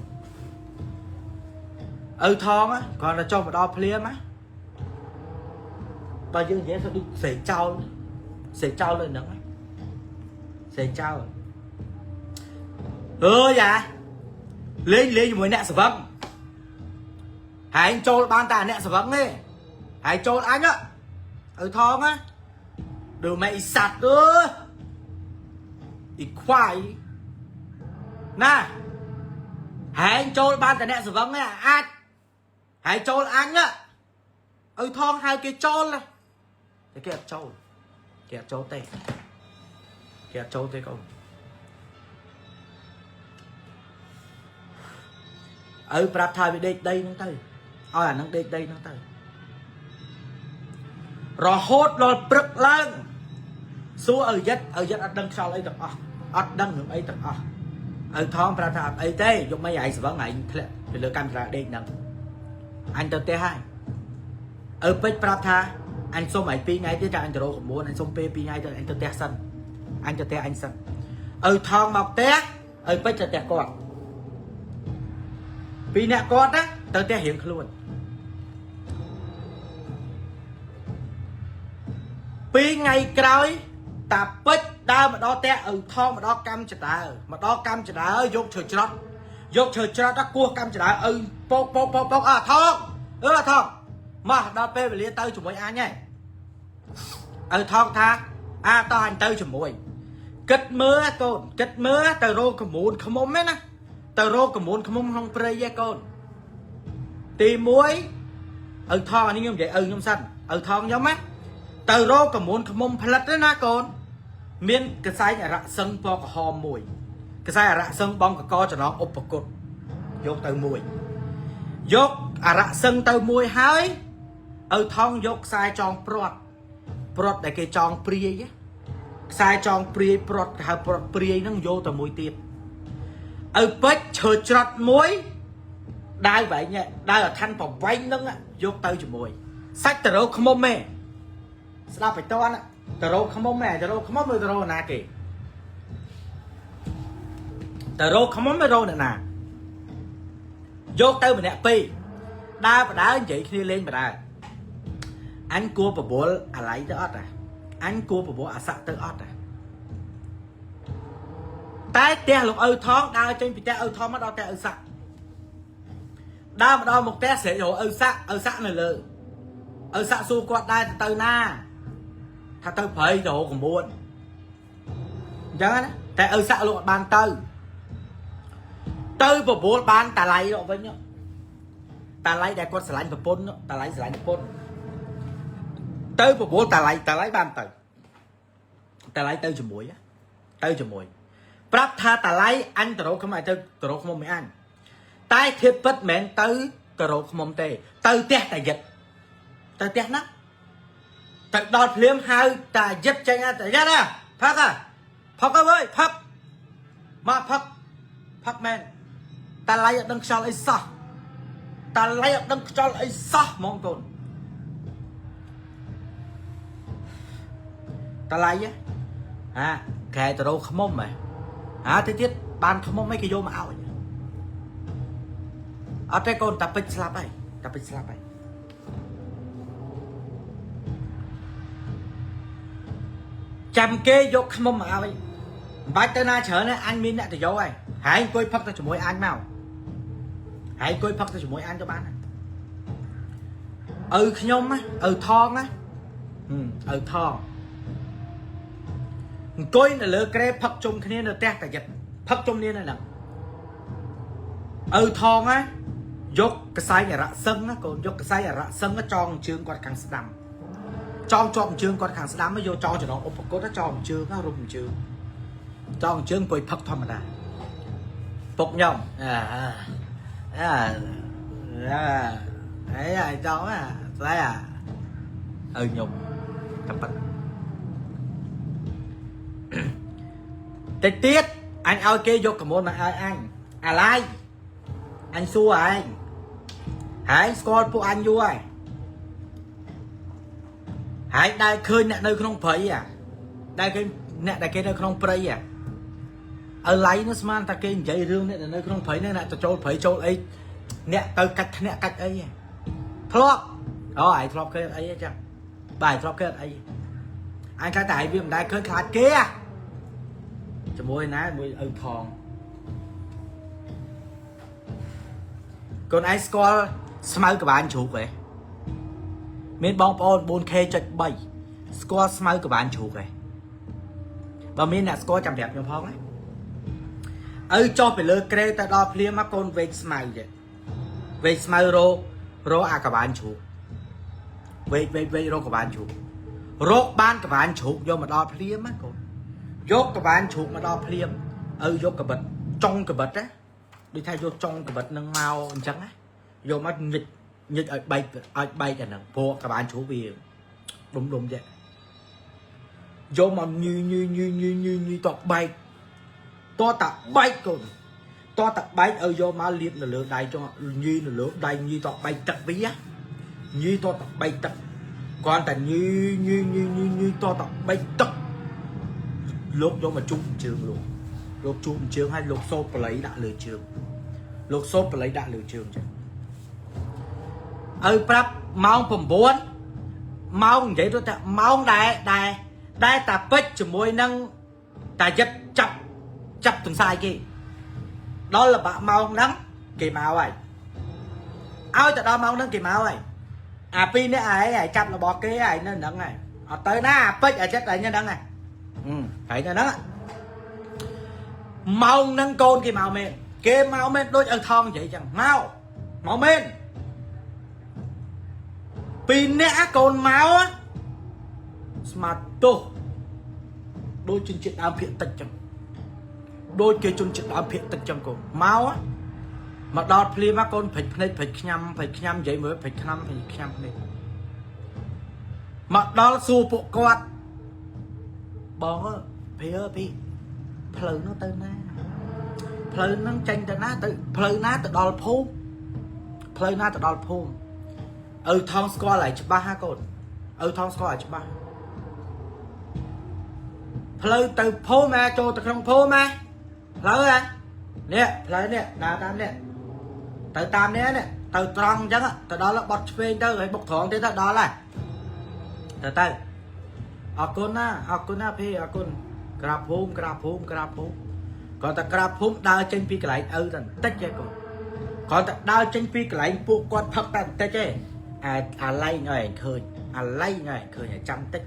ឪថងគ្រាន់តែចុះមកដល់ភ្លាមណាបើយើងនិយាយថាដូចស្រែកចោលស្រែកចោលលើហ្នឹងស្រែកចោលអើយអាលេងលេងជាមួយអ្នកស្វឹងហើយចូលបានតែអ្នកស្វឹងទេហើយចូលអញឪថងណាដូចម៉ែអ៊ីសัตว์អើយអ៊ីខ្វាយណាហើយចូលបានតែអ្នកស្វឹងទេអាចហើយចូលអញឪថងហៅគេចូលតែគេអត់ចូលគេអត់ចូលទេគេអត់ចូលទេកូនឪប្រាប់ថាវាដេកដីហ្នឹងទៅឲ្យអាហ្នឹងដេកដីហ្នឹងទៅរហូតដល់ព្រឹកឡើងសួរឪយិតឪយិតអត់ដឹងខ្យល់អីទាំងអស់អត់ដឹងរឿងអីទាំងអស់ឪថងប្រាប់ថាអត់អីទេយកមិនឯងស្វឹងឯងធ្លាក់ពីលើកាមេរ៉ាដេកហ្នឹងអញទៅផ្ទះហើយឪពេជ្រប្រាប់ថាអញសុំឯង2ថ្ងៃទៀតចាអញទៅរកក្បួនអញសុំពេល2ថ្ងៃទៅអញទៅផ្ទះសិនអញទៅផ្ទះអញសិនឪថងមកផ្ទះឪពេជ្រទៅផ្ទះគាត់ពីរអ្នកគាត់ណាទៅផ្ទះរៀងខ្លួនពីរថ្ងៃក្រោយតាពេជ្រដើរមកដល់ផ្ទះឪថងមកដល់កម្មចដើមកដល់កម្មចដើយកឈើច្រត់យកឈើច្រត់ដល់គោះកម្មចដើឪពោកពោកពោកពោកអើថងអឺថងមកដល់ពេលវេលាទៅជាមួយអញហើយឪថងថាអាតោះអញទៅជាមួយគិតមើលកូនគិតមើលទៅរកកមូនខ្មុំហ្នឹងណាទៅរកកមូនខ្មុំក្នុងព្រៃឯកូនទី1ឪថងអានេះខ្ញុំនិយាយឪខ្ញុំសិនឪថងខ្ញុំណាទៅរកកមូនខ្មុំផ្លិតទេណាកូនមានកសែងអរៈសឹងពណ៌ក្រហមមួយកសែងអរៈសឹងបងកកចំណងឧបគុតយកទៅមួយយកអរៈសឹងទៅមួយហើយឪថងយកខ្សែចងព្រាត់ព្រាត់ដែលគេចងព្រាយខ្សែចងព្រាយព្រាត់គេហៅព្រាត់ព្រាយហ្នឹងយកទៅមួយទៀតឪពេជ្រឈើច្រត់មួយដាវវែងដាវអឋានប្រវែងហ្នឹងយកទៅជាមួយសាច់ទៅរកខ្មុំទេស្ដាប់ឲ្យតន់ទៅរកខ្មុំទេទៅរកខ្មុំឬទៅរកណាគេទៅរកខ្មុំឬរកអ្នកណាយកទៅម្នាក់ពីរដើរបដើនិយាយគ្នាលេងបដើអញគួរបបួលអាឡ័យទៅអត់អាអញគួរបបួលអាស័កទៅអត់អាតែផ្ទះលោកឪថងដើរចេញពីផ្ទះឪថងមកដល់ផ្ទះឪស័កដើរមកដល់មុខផ្ទះស្រែករកឪស័កឪស័កនៅលើឪស័កសួរគាត់ដែរទៅណាថាទៅព្រៃទៅរកក្មួនអញ្ចឹងណាតែឪស័កលោកអត់បានទៅទៅបបួលបានតាឡៃមកវិញតាឡៃដែលគាត់ស្រឡាញ់ប្រពន្ធតាឡៃស្រឡាញ់ប្រពន្ធទៅបបួលតាឡៃតាឡៃបានទៅតាឡៃទៅជាមួយទៅជាមួយប្រាប់ថាតាឡៃអញទៅរកខ្ញុំឲ្យទៅទៅរកខ្ញុំមិនអញតែធៀបពិតមិនមែនទៅទៅរកខ្ញុំទេទៅផ្ទះតាយិតទៅផ្ទះណាទៅដល់ភ្លាមហៅតាយិតចេញតាយិតណាផឹកហ៎ផឹកអើយផឹក មកផឹកផឹកមែនតាឡៃអត់ដឹងខ្យល់អីសោះតាឡៃអត់ដឹងខ្យល់អីសោះហ្មងកូនតាឡៃហ៎អាកែទៅរកខ្មុំហ៎អាទៅទៀតបានខ្មុំអីគេយកមកឲ្យអត់ទេកូនតាពេជ្រស្លាប់ហើយតាពេជ្រស្លាប់ហើយចាំគេយកខ្មុំមកឲ្យមិនបាច់ទៅណាច្រើនទេអញមានអ្នកទៅយកហើយហើយអង្គុយផឹកទៅជាមួយអញមកហើយអង្គុយផឹកទៅជាមួយអញទៅបានហើយឪខ្ញុំណាឪថងណាហឹមឪថងអង្គុយនៅលើក្រែផឹកជុំគ្នានៅផ្ទះតាយិតផឹកជុំគ្នានៅហ្នឹងឪថងណាយកកសែងអរៈសឹងណាកូនយកកសែងអរៈសឹងណាចងជើងគាត់ខាងស្ដាំចងជាប់ជើងគាត់ខាងស្ដាំយកចងចំណងឧបកុដចងជើងណារុំជើងចងជើងអង្គុយផឹកធម្មតាពុកខ្ញុំអាអាអាអីអាចងអាស្អីអាឪខ្ញុំតែប៉ិតតិចទៀតអញឲ្យគេយកកមុនមកឲ្យអញអាឡៃអញសួរឯងហើយស្គាល់ពួកអញយូរហើយហើយដែលឃើញអ្នកនៅក្នុងព្រៃអាដែលឃើញអ្នកដែលគេនៅក្នុងព្រៃអាឲ្យឡៃនោះស្មានតែគេនិយាយរឿងអ្នកដែលនៅក្នុងព្រៃហ្នឹងអ្នកទៅចូលព្រៃចូលអីអ្នកទៅកាច់ធ្នាក់កាច់អីហ៎ធ្លាប់អូឯងធ្លាប់ឃើញអីចឹងបាទឯងធ្លាប់ឃើញអីអញខ្លាចតែឯងវាមិនដែលឃើញខ្លាចគេអាជាមួយណាមួយឪថងកូនឯងស្គាល់ស្មៅកបាញជ្រូកហ៎មានបងប្អូន 4K.3 ស្គាល់ស្មៅកបាញជ្រូកហ៎បើមានអ្នកស្គាល់ចាំប្រាប់ខ្ញុំផងណាឪចុះពីលើក្រេទៅដល់ភ្លាមមកកូនវែកស្មៅចេះវែកស្មៅរករកអាកបាញជ្រូកវែកវែកវែករកកបាញជ្រូករកបានកបាញជ្រូកយកមកដល់ភ្លាមណាកូនយកកបាញជ្រូកមកដល់ភ្លាមឪយកកបិតចុងកបិតណាដូចថាយកចុងកបិតនឹងមកអញ្ចឹងណាយកមកញិចញិចឲ្យបែកឲ្យបែកអាហ្នឹងព្រោះកបាញជ្រូកវាដុំដុំចេះយកមកញីញីញីញីញីញីតបែកតតាបែកកូនតតាបែកឲ្យយកមកលាបនៅលើដៃចុងញីនៅលើដៃញីតបែកទឹកវាញីតតាបែកទឹកគ្រាន់តែញីញីញីញីញីតតាបែកទឹកលោកយកមកជុំជើងលោកលោកជុំជើងឲ្យលោកសូត្របល័យដាក់លើជើងលោកសូត្របល័យដាក់លើជើងចឹងឲ្យប្រាប់ម៉ោង9ម៉ោងនិយាយទៅថាម៉ោងដែរដែរដែរតាពេជ្រជាមួយនឹងតាយិតចាប់ចាប់ទន្សាយគេដល់លបាក់ម៉ោងហ្នឹងគេមកហើយឲ្យទៅដល់ម៉ោងហ្នឹងគេមកហើយអាពីរនេះឯងឯងចាប់របស់គេឯងនៅហ្នឹងហើយអត់ទៅណាអាពេជ្រអាចិត្តឯងនៅហ្នឹងហើយឯងនៅហ្នឹងម៉ោងហ្នឹងកូនគេមកមែនគេមកមែនដូចឪថងនិយាយចឹងមកមកមែនពីរនាក់កូនមកស្មាតទោសដូចជនជាតិដើមភាគតិចចឹងដូចគេជនជាតិដើមភាគតិចចឹងកូនមកមកដល់ភ្លាមកូនព្រិចភ្នែកព្រិចខ្ញាំព្រិចខ្ញាំនិយាយមើលព្រិចខ្ញាំព្រិចខ្ញាំភ្នែកមកដល់សួរពួកគាត់បងអើភីអើពីផ្លូវនោះទៅណាផ្លូវហ្នឹងចេញទៅណាទៅផ្លូវណាទៅដល់ភូមិផ្លូវណាទៅដល់ភូមិឪថងស្គាល់ឲ្យច្បាស់ហ่ากូនឪថងស្គាល់ឲ្យច្បាស់ផ្លូវទៅភូមិហ่าចូលទៅក្នុងភូមិហ่าផ្លូវហ่าនេះផ្លូវនេះដើរតាមនេះទៅតាមនេះនេះទៅត្រង់អញ្ចឹងទៅដល់បត់ឆ្វេងទៅហើយបុកត្រង់ទៀតទៅដល់ហើយទៅទៅអរគុណណាអរគុណណាភីអរគុណក្រាបភូមិក្រាបភូមិក្រាបភូមិគាត់តែក្រាបភូមិដើរចេញពីកន្លែងឪតែបន្តិចឯងកូនគាត់តែដើរចេញពីកន្លែងពួកគាត់ផឹកតែបន្តិចឯងអាអាឡែងឲ្យឯងឃើញអាឡែងឲ្យឯងឃើញឲ្យចាំតិច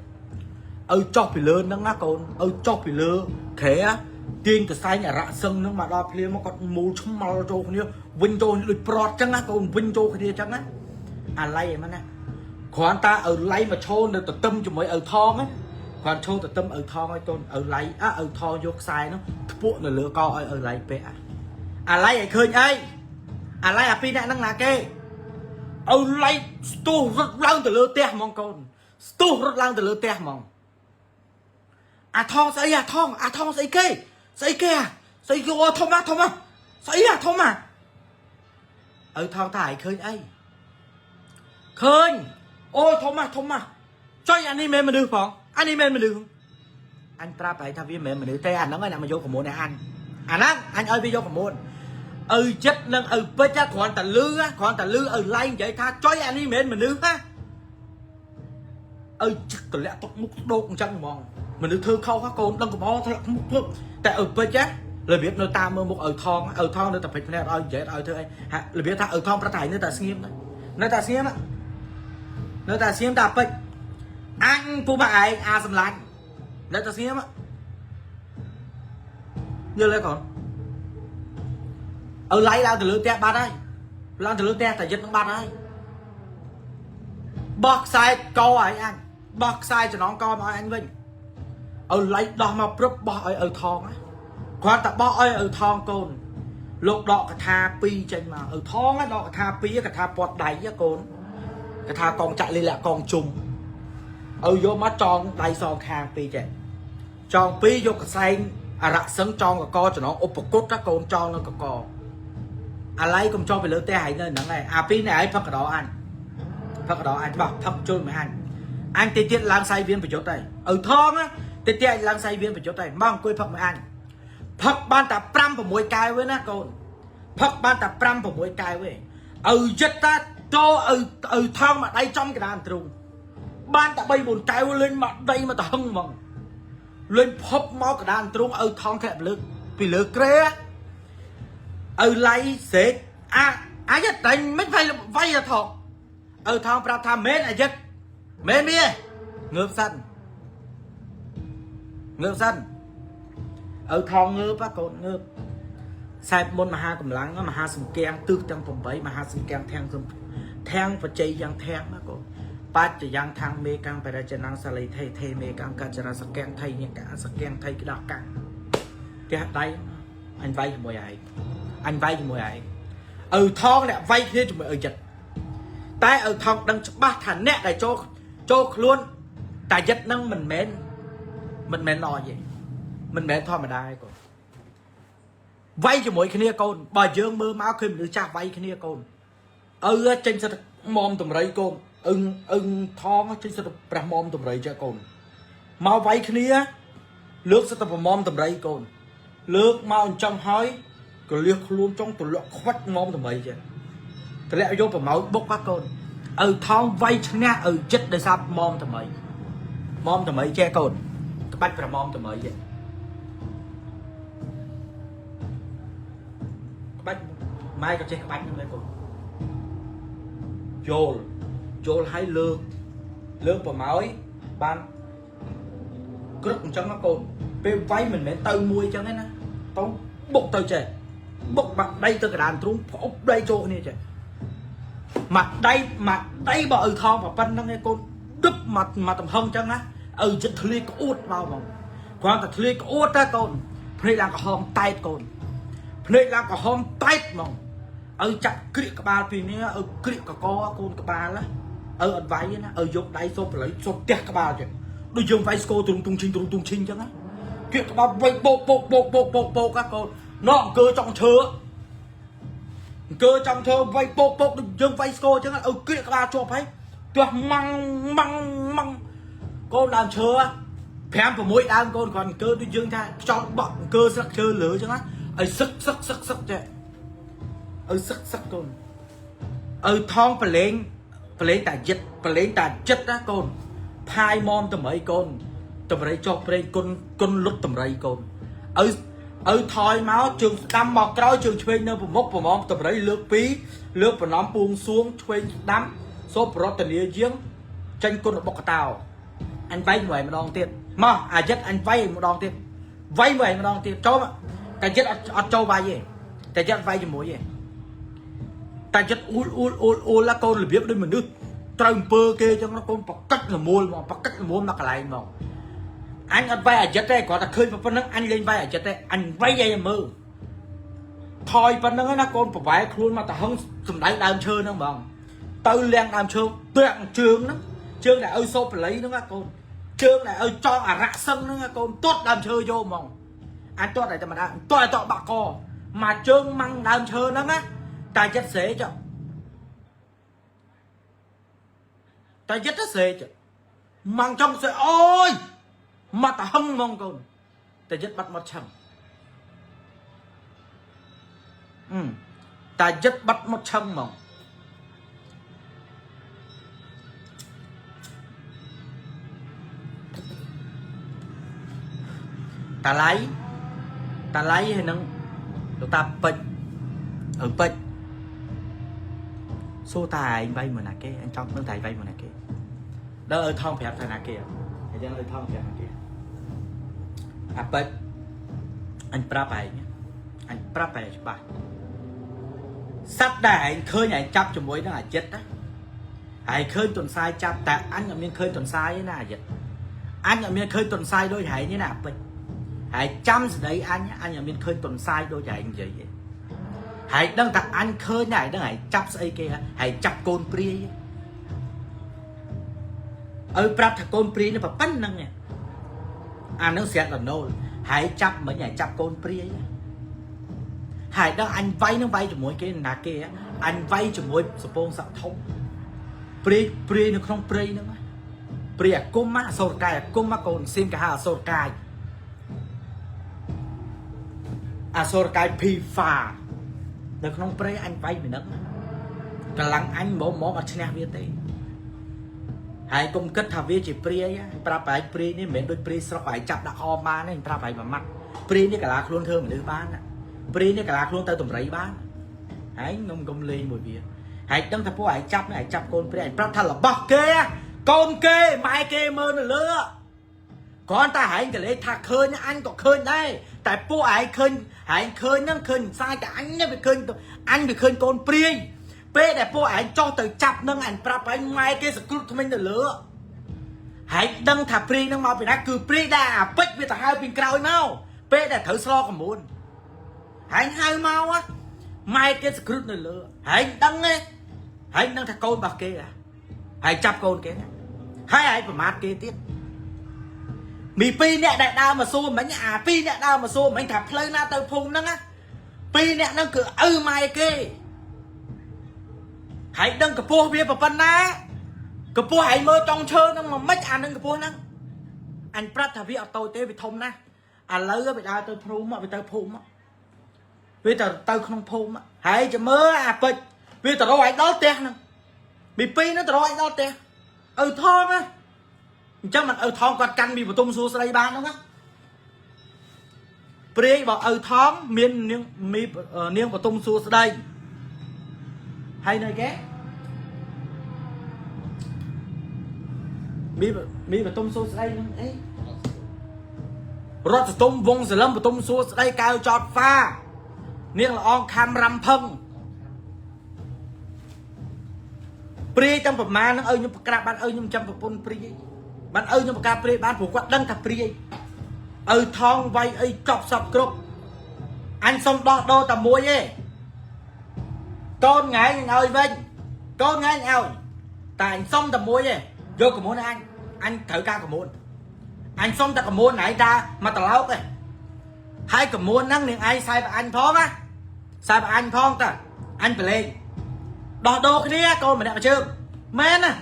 ឪចុះពីលើហ្នឹងណាកូនឪចុះពីលើក្រែទាញកសែងអរៈសឹងហ្នឹងមកដល់ភ្លាមមកគាត់មូលឆ្មល់ចូលគ្នាវិញចូលដូចប្រត់ចឹងណាកូនវិញចូលគ្នាចឹងណាអាឡៃឯហ្នឹងណាគ្រាន់តែឪឡៃមកឈរនៅទទឹមជាមួយឪថងណាគ្រាន់ឈរទទឹមឪថងឲ្យកូនឪឡៃអឪថងយកខ្សែនោះធ្ពក់នៅលើកឲ្យឪឡៃពាក់អាឡៃឲ្យឃើញអីអាឡៃអាពីរអ្នកហ្នឹងណាគេឪឡៃស្ទុះរត់ឡើងទៅលើផ្ទះហ្មងកូនស្ទុះរត់ឡើងទៅលើផ្ទះហ្មងអាថងស្អីអាថងអាថងស្អីគេស្អីគេអា ស្អីគេអូធំណាស់ធំណាស់ស្អីហ่ะធំណាស់ឪថងថាឯងឃើញអីឃើញអូធំណាស់ធំណាស់ចុយអានេះមិនមែនមនុស្សផងអានេះមិនមែនមនុស្សអញប្រាប់ឯងថាវាមិនមែនមនុស្សទេអាហ្នឹងឯងអ្នកមកយកក្រមួនឲ្យអញអាហ្នឹងអញឲ្យវាយកក្រមួនឪចិត្តនិងឪពេជ្រគ្រាន់តែលឺគ្រាន់តែលឺឪឡៃនិយាយថាចុយអានេះមិនមែនមនុស្សហ៎ឪចិត្តកលាក់ទុកមុខដោកអញ្ចឹងហ្មងមនុស្សធ្វើខុសហ៎កូនដឹងកំហុសធ្លាក់មុខធ្វើតែឪពេជ្ររបៀបនៅតាមមើលមុខឪថងឪថងនៅតែពេជ្រភ្នែកឲ្យនិយាយឲ្យធ្វើអីហាក់របៀបថាឪថងប្រតែនៅតែស្ងៀមនៅតែស្ងៀមនៅតែស្ងៀមតែពេជ្រអញពូម៉ាក់ឯងអាសម្លាញ់នៅតែស្ងៀមយល់ទេកូនឪឡៃឡើងទៅលើផ្ទះបាត់ហើយឡើងទៅលើផ្ទះតែយិតនឹងបាត់ហើយបោះខ្សែកឲ្យអញបោះខ្សែចំណងកមកឲ្យអញវិញឪឡៃដោះមកព្រឹបបោះឲ្យឪថងគ្រាន់តែបោះឲ្យឪថងកូនលោកដកកថា2ចេញមកឪថងដកកថា2កថាពាត់ដៃកូនកថាកងចាក់លិលាក់កងជុំឪយកមកចងដៃសងខាងពីរចេះចងពីរយកកសែងអរៈសឹងចងកកចំណងឧបគុតកូនចងនៅកកអាឡៃកុំចងពីលើផ្ទះឯងនៅហ្នឹងឯងអាពីរនេះឯងផឹកកដអញផឹកកដអញច្បាស់ផឹកជុលមួយអញអញតិចទៀតឡើងសៃវៀនប្រយុទ្ធហើយឪថងតិចទៀតឡើងសៃវៀនប្រយុទ្ធហើយមកអង្គុយផឹកមួយអញផឹកបានតែ5 6កែវវិញណាកូនផឹកបានតែ5 6កែវវិញឪចិត្តតាតោឪឪថងមកដៃចំកណ្ដាលទ្រូងបានតែ3 4កែវលេងមកដៃមកទៅហឹងហ្មងលេងភពមកកណ្ដាលទ្រូងឪថងធ្លាក់លើពីលើក្រែឪឡៃស្រេកអាអាយតែមិនវាយវាយថងឪថងប្រាប់ថាមែនអាយិតមែនមៀងើបសិនងើបសិនឪថងងើបកូនងើបសែបមុនមហាកម្លាំងមហាសង្គាំងទិសទាំង8មហាសង្គាំងធាំងធាំងបជ័យយ៉ាងធាំងណាកូនបច្ចយ៉ាងខាងមេកាំងបរិចនាំងសាលីថេថេមេកាំងកចរសកាំងថៃញកាសកាំងថៃក្ដោះកាំងផ្ទះដៃអញវាយជាមួយឯងអញវាយជាមួយឯងឪថងអ្នកវាយគ្នាជាមួយឪចិត្តតែឪថងដឹងច្បាស់ថាអ្នកដែលចូលចូលខ្លួនតាចិត្តនឹងមិនមែនមិនមែនល្អទេមិនមែនធម្មតាទេកូនវាយជាមួយគ្នាកូនបើយើងមើលមកឃើញមនុស្សចាស់វាយគ្នាកូនឪចេញសិតមុំតម្រៃកូនអឹងអឹងថងចេញសិតព្រះមុំតម្រៃចាកូនមកវាយគ្នាលើកសិតប្រមុំតម្រៃកូនលើកមកអញ្ចឹងហើយក៏លៀសខ្លួនចង់ទលាក់ខ្វាច់មុំតម្រៃចាទលាក់យកប្រមោចបុកបាកូនឪថងវាយឈ្នះឪចិត្តដោយសារមុំតម្រៃមុំតម្រៃចេះកូនក្បាច់ប្រមុំតម្រៃចេះក្បាច់ម៉ែក៏ចេះក្បាច់ហ្នឹងដែរកូនយល់យល់ឲ្យលើកលើកប្រមោយបានក្រឹកអញ្ចឹងណាកូនពេលវាយមិនមែនទៅមួយអញ្ចឹងទេណាទៅបុកទៅចេះបុកបាក់ដៃទៅកដានទ្រូងផ្អប់ដៃចូលគ្នាចេះមកដៃមកដៃបើឪថងប៉ុណ្្នឹងឯងកូនដឹបមកមកទំហឹងអញ្ចឹងណាឪចិត្តធ្លាយក្អួតមកហ្មងគ្រាន់តែធ្លាយក្អួតតែកូនភ្នែកឡើងក្រហមតែតកូនភ្នែកឡើងក្រហមតែតហ្មងឪចាក់ក្រៀកក្បាលពីនេះឪក្រៀកកកកូនក្បាលណាឪអត់វាយណាឪយកដៃសូបប្រឡៃសូបផ្ទះក្បាលចឹងដូចយើងវាយស្គរទ្រុងទុងឈិងទ្រុងទុងឈិងចឹងណាក្រៀកក្បាលវាយពោកពោកពោកពោកពោកពោកកូនណោះអង្គើចង់ឈើអង្គើចង់ឈើវាយពោកពោកដូចយើងវាយស្គរចឹងឪក្រៀកក្បាលជាប់ហើយផ្ទះម៉ាំងម៉ាំងម៉ាំងកូនដើមឈើ5 6ដើមកូនគ្រាន់អង្គើដូចយើងថាខ្យល់បក់អង្គើស្លឹកឈើលើចឹងណាឲ្យសឹកសឹកសឹកសឹកចេះឲ្យសឹកសឹកកូនឪថងប្រឡែងប្រឡែងតាយិតប្រឡែងតាចិត្តណាកូនផាយមតម្រៃកូនតម្រៃចុះព្រេងគុណគុណលុតតម្រៃកូនឪឪថយមកជើងស្ដាំមកក្រោយជើងឆ្វេងនៅប្រមុខប្រមងតម្រៃលើកពីរលើកប្រណំពូងសួងឆ្វេងស្ដាំសូបរតនាយាងចេញគុណបុកតោអញវាយមួយម្ដងទៀតមកអាយិតអញវាយម្ដងទៀតវាយមួយម្ដងទៀតចូលតែយិតអត់ចូលវាយទេតែយិតវាយជាមួយទេតែយិតអ៊ូលអ៊ូលអ៊ូលអ៊ូលឡាកូនរបៀបដូចមនុស្សត្រូវអំពើគេចឹងណាកូនបកិចលមូលមកបកិចលមូលមកកន្លែងមកអញអត់វាយអាយិតទេគ្រាន់តែឃើញប៉ុណ្្នឹងអញលេងវាយអាយិតទេអញវាយឲ្យមើលថយប៉ុណ្្នឹងណាកូនប្រវែខ្លួនមកទៅហឹងសំដៅដើមឈើហ្នឹងហ្មងទៅលៀងដើមឈើតាក់ជើងហ្នឹងជើងដែលឲ្យសូបលីហ្នឹងណាកូនជើងដែលឲ្យចងអរៈសឹងហ្នឹងណាកូនទាត់ដើមឈើយកហ្មង អញទាត់តែតែម្ដងទាត់ឲ្យតក់បាក់កមកជើងម៉ាំងដើមឈើហ្នឹងណាតាចិត្តស្រេចតាចិត្តស្រេចម៉ាំងចង់ស្រេចអូយមកតាហឹងហ្មងកូនតាចិត្តបាត់មាត់ឆឹងអឺតាចិត្តបាត់មាត់ឆឹងហ្មងតាឡៃតាឡៃហើយនឹងលោកតាពេជ្រឪពេជ្រសួរតាឯងវាយមួយណាគេអញចង់ដឹងតាឯងវាយមួយណាគេដល់ឲ្យថងប្រាប់ថាណាគេអញ្ចឹងឲ្យថងប្រាប់ណាគេអាពេជ្រអញប្រាប់ឯងអញប្រាប់ឯងច្បាស់សត្វដែលឯងឃើញឯងចាប់ជាមួយនឹងអាចិតណាឯងឃើញទុនសាយចាប់តែអញអត់មានឃើញទុនសាយទេណាអាចិតអញអត់មានឃើញទុនសាយដូចឯងទេណាអាពេជ្រ ហើយចាំស្ដីអញអញអត់មានឃើញតុនសាយដូចឯងនិយាយទេហើយដឹងថាអញឃើញហើយដឹងហើយចាប់ស្អីគេហើយចាប់កូនព្រាយឲ្យប្រាប់ថាកូនព្រាយនេះប៉ុណ្្នឹងអានឹងស្រាក់ដណូលហើយចាប់មិញហើយចាប់កូនព្រាយហើយដឹងអញវាយនឹងវាយជាមួយគេណាគេអញវាយជាមួយសពងសក់ធំព្រាយព្រាយនៅក្នុងព្រៃហ្នឹងព្រាយអាគុំអសូរកាយអាគុំកូនសៀមកាហាអសូរកាយ អសូរកាយភីហ្វានៅក្នុងព្រៃអញវាយពីនឹងកម្លាំងអញមកមកអត់ឈ្នះវាទេហើយកុំគិតថាវាជាព្រាយប្រាប់ឯងព្រាយនេះមិនមែនដូចព្រាយស្រុកឯងចាប់ដាក់អមបានទេប្រាប់ឯងមួយម៉ាត់ព្រាយនេះកាឡាខ្លួនធ្វើមនុស្សបានព្រាយនេះកាឡាខ្លួនទៅតម្រៃបានហើយខ្ញុំកុំលេងមួយវាហើយដឹងថាពួកឯងចាប់នេះឯងចាប់កូនព្រាយឯងប្រាប់ថារបស់គេកូនគេម៉ែគេមើលនៅលើគ្រាន់តែឯងកលេសថាឃើញអញក៏ឃើញដែរតែពួកឯងឃើញឯងឃើញហ្នឹងឃើញផ្សាយតែអញនេះវាឃើញអញវាឃើញកូនព្រាយពេលដែលពួកឯងចុះទៅចាប់នឹងអញប្រាប់ឯងម៉ែគេសក្រុតថ្មិញទៅលើហើយដឹងថាព្រាយហ្នឹងមកពីណាគឺព្រាយដែលអាពេជ្រវាទៅហៅពីក្រោយមកពេលដែលត្រូវស្លកមួនហើយហៅមកម៉ែគេសក្រុតនៅលើហើយដឹងទេហើយដឹងថាកូនរបស់គេហើយចាប់កូនគេហើយឯងប្រមាថគេទៀត មីពីរអ្នកដែលដើរមកសួរមិញអាពីរអ្នកដើរមកសួរមិញថាផ្លូវណាទៅភូមិហ្នឹងណាពីរអ្នកហ្នឹងគឺឪម៉ែគេហើយដឹងកពស់វាប៉ុណ្ណាកពស់ឯងមើលចុងឈើហ្នឹងមកមិនអានឹងកពស់ហ្នឹងអញប្រាប់ថាវាអត់តូចទេវាធំណាស់ឥឡូវវាដើរទៅភូមិវាទៅភូមិវាទៅទៅក្នុងភូមិហើយចាំមើលអាពេជ្រវាទៅរកឯងដល់ផ្ទះហ្នឹងមីពីរហ្នឹងទៅរកឯងដល់ផ្ទះឪថងណាអញ្ចឹងមិនឪថងគាត់កាន់មីបតុមសួស្ដីបានហ្នឹងណាព្រាយបើឪថងមាននាងមីនាងបតុមសួស្ដីហើយនៅគេមីមីបតុមសួស្ដីហ្នឹងអីរដ្ឋតុមវងសលឹមបតុមសួស្ដីកៅចតហ្វានាងល្អងខំរំភឹងព្រាយទាំងប្រមាណហ្នឹងឲ្យខ្ញុំប្រក្រាបបានឲ្យខ្ញុំចាំប្រពន្ធព្រាយបានឪខ្ញុំប្រកាសព្រាយបានព្រោះគាត់ដឹងថាព្រាយឪថងវាយអីចប់សពគ្រប់អញសុំដោះដូរតែមួយទេកូនថ្ងៃអញឲ្យវិញកូនថ្ងៃអញឲ្យតែអញសុំតែមួយទេយកកមួនអញអញត្រូវការកមួនអញសុំតែកមួនឯងតាមកត្រឡោកទេហើយកមួនហ្នឹងនាងឯងខ្សែប្រអញផងណាខ្សែប្រអញផងតាអញប្រឡែងដោះដូរគ្នាកូនម្នាក់មួយជើងមែនណា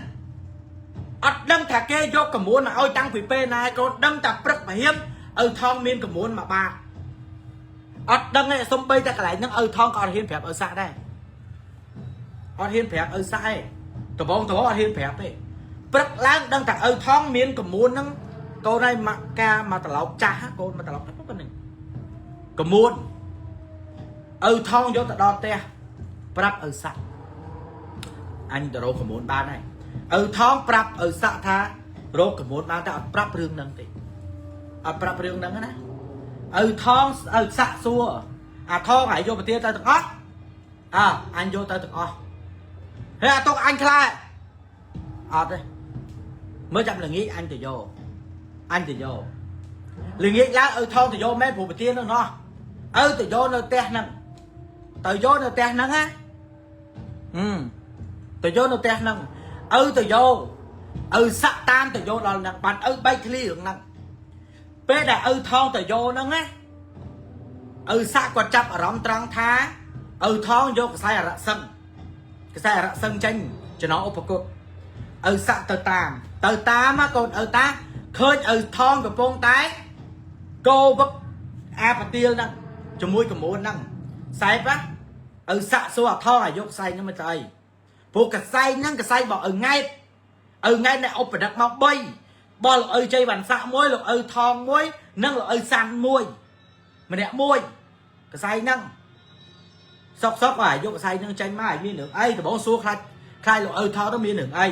អត់ដឹងថាគេយកកមួនមកឲ្យតាំងពីពេលណាកូនដឹងតែព្រឹកមហៀមឪថងមានកមួនមកបាតអត់ដឹងទេសំបីតែកន្លែងហ្នឹងឪថងក៏អត់ហ៊ានប្រាប់ឪសាក់ដែរអត់ហ៊ានប្រាប់ឪសាក់ទេដបងដបងអត់ហ៊ានប្រាប់ទេព្រឹកឡើងដឹងតែឪថងមានកមួនហ្នឹងកូនឲ្យម៉ាក់ការមកត្រឡោកចាស់កូនមកត្រឡោកប៉ុណ្ណឹងកមួនឪថងយកទៅដល់ផ្ទះប្រាប់ឪសាក់អញទៅរកកមួនបានហើយ ឪថងប្រាប់ឪសាក់ថារកកមួនបានតែអត់ប្រាប់រឿងហ្នឹងទេអត់ប្រាប់រឿងហ្នឹងណាឪថងឪសាក់សួរអាថងឲ្យយកប្រទាទៅទាំងអស់អើអញយកទៅទាំងអស់ហើយអាតុកអញខ្លាចអត់ទេមើលចាប់ល្ងាចអញទៅយកអញទៅយកល្ងាចឡើងឪថងទៅយកមែនព្រោះប្រទានោះណោះឪទៅយកនៅផ្ទះហ្នឹងទៅយកនៅផ្ទះហ្នឹងណាហឹមទៅយកនៅផ្ទះហ្នឹង ឪទៅយកឪសាក់តាមទៅយកដល់ហ្នឹងបានឪបែកធ្លីរឿងហ្នឹងពេលដែលឪថងទៅយកហ្នឹងណា ឪសាក់គាត់ចាប់អារម្មណ៍ត្រង់ថាឪថងយកខ្សែអរៈសឹងខ្សែអរៈសឹងចេញចំណងឧបគុតឪសាក់ទៅតាមទៅតាមណាកូនឪតាឃើញឪថងកំពុងតែកោវឹកអាប្រទាលហ្នឹងជាមួយកមួនហ្នឹងសែបណាឪសាក់សួរអាថងអាយកខ្សែហ្នឹងមកទៅអីព្រោះកសែងហ្នឹងកសែងរបស់ឪង៉ែតឪង៉ែតអ្នកឧបដឹកមក3បោះលោកឪជ័យវ៉ាន់សាក់មួយលោកឪថងមួយនិងលោកឪសាន់មួយម្នាក់មួយកសែងហ្នឹងសុកសុកអាយកកសែងហ្នឹងចេញមកឲ្យមានរឿងអីដំបងសួរខ្លាចខ្លាចលោកឪថងទៅមានរឿងអី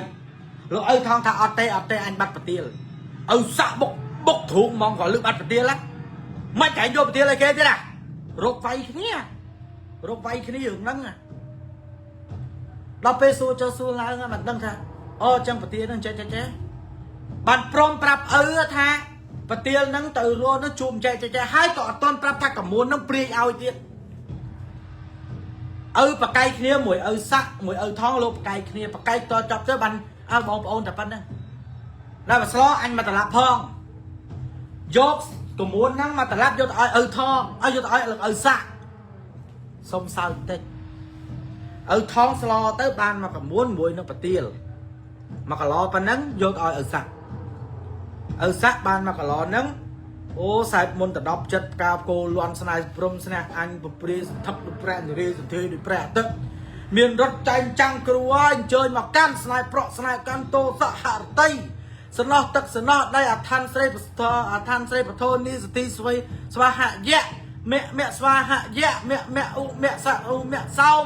លោកឪថងថាអត់ទេអត់ទេអញបាត់ប្រទាលឪសាក់បុកបុកទ្រូងហ្មងក៏លឺបាត់ប្រទាលហ្នឹងមិនតែយកប្រទាលឲ្យគេទៀតណារកវាយគ្នារកវាយគ្នារឿងហ្នឹងណាដល់ពេលសួរចុះសួរឡើងមិនដឹងថាអូចឹងប្រទាលហ្នឹងចេះចេះចេះបានព្រមប្រាប់ឪថាប្រទាលហ្នឹងទៅរស់ហ្នឹងជួបចេះចេះចេះហើយក៏អត់ទាន់ប្រាប់ថាកមួនហ្នឹងព្រាយឲ្យទៀតឪបកែកគ្នាមួយឪសាក់មួយឪថងលោកបកែកគ្នាបកែកតចប់ទៅបានអើបងប្អូនតែប៉ុណ្្នឹងដល់បើស្លោអញមកត្រឡប់ផងយកកមួនហ្នឹងមកត្រឡប់យកទៅឲ្យឪថងឲ្យយកទៅឲ្យឪសាក់សុំសើចតិចឪថងស្លោទៅបានមកកមួនមួយនឹងប្រទាលមកកឡប៉ុណ្ណឹងយកទៅឲ្យឪសាក់ឪសាក់បានមកកឡហ្នឹងអូសែបមុនតដប់ចិត្តផ្កាគោលន់ស្នេហ៍ព្រំស្នេហ៍អញពព្រាសថឹកដូចព្រះនរាសន្ធេដូចព្រះអាទិត្យមានរត់ចែងចាំងគ្រូហើយអញ្ជើញមកកាន់ស្នេហ៍ប្រក់ស្នេហ៍កាន់តោសហរតីសំណោះទឹកសំណោះដីអឋានស្រីប្រស្ធអឋានស្រីប្រធនីសទីស្វ័យស្វាហយៈមៈមៈស្វាហយៈមៈមៈឧមៈសៈឧមៈសោម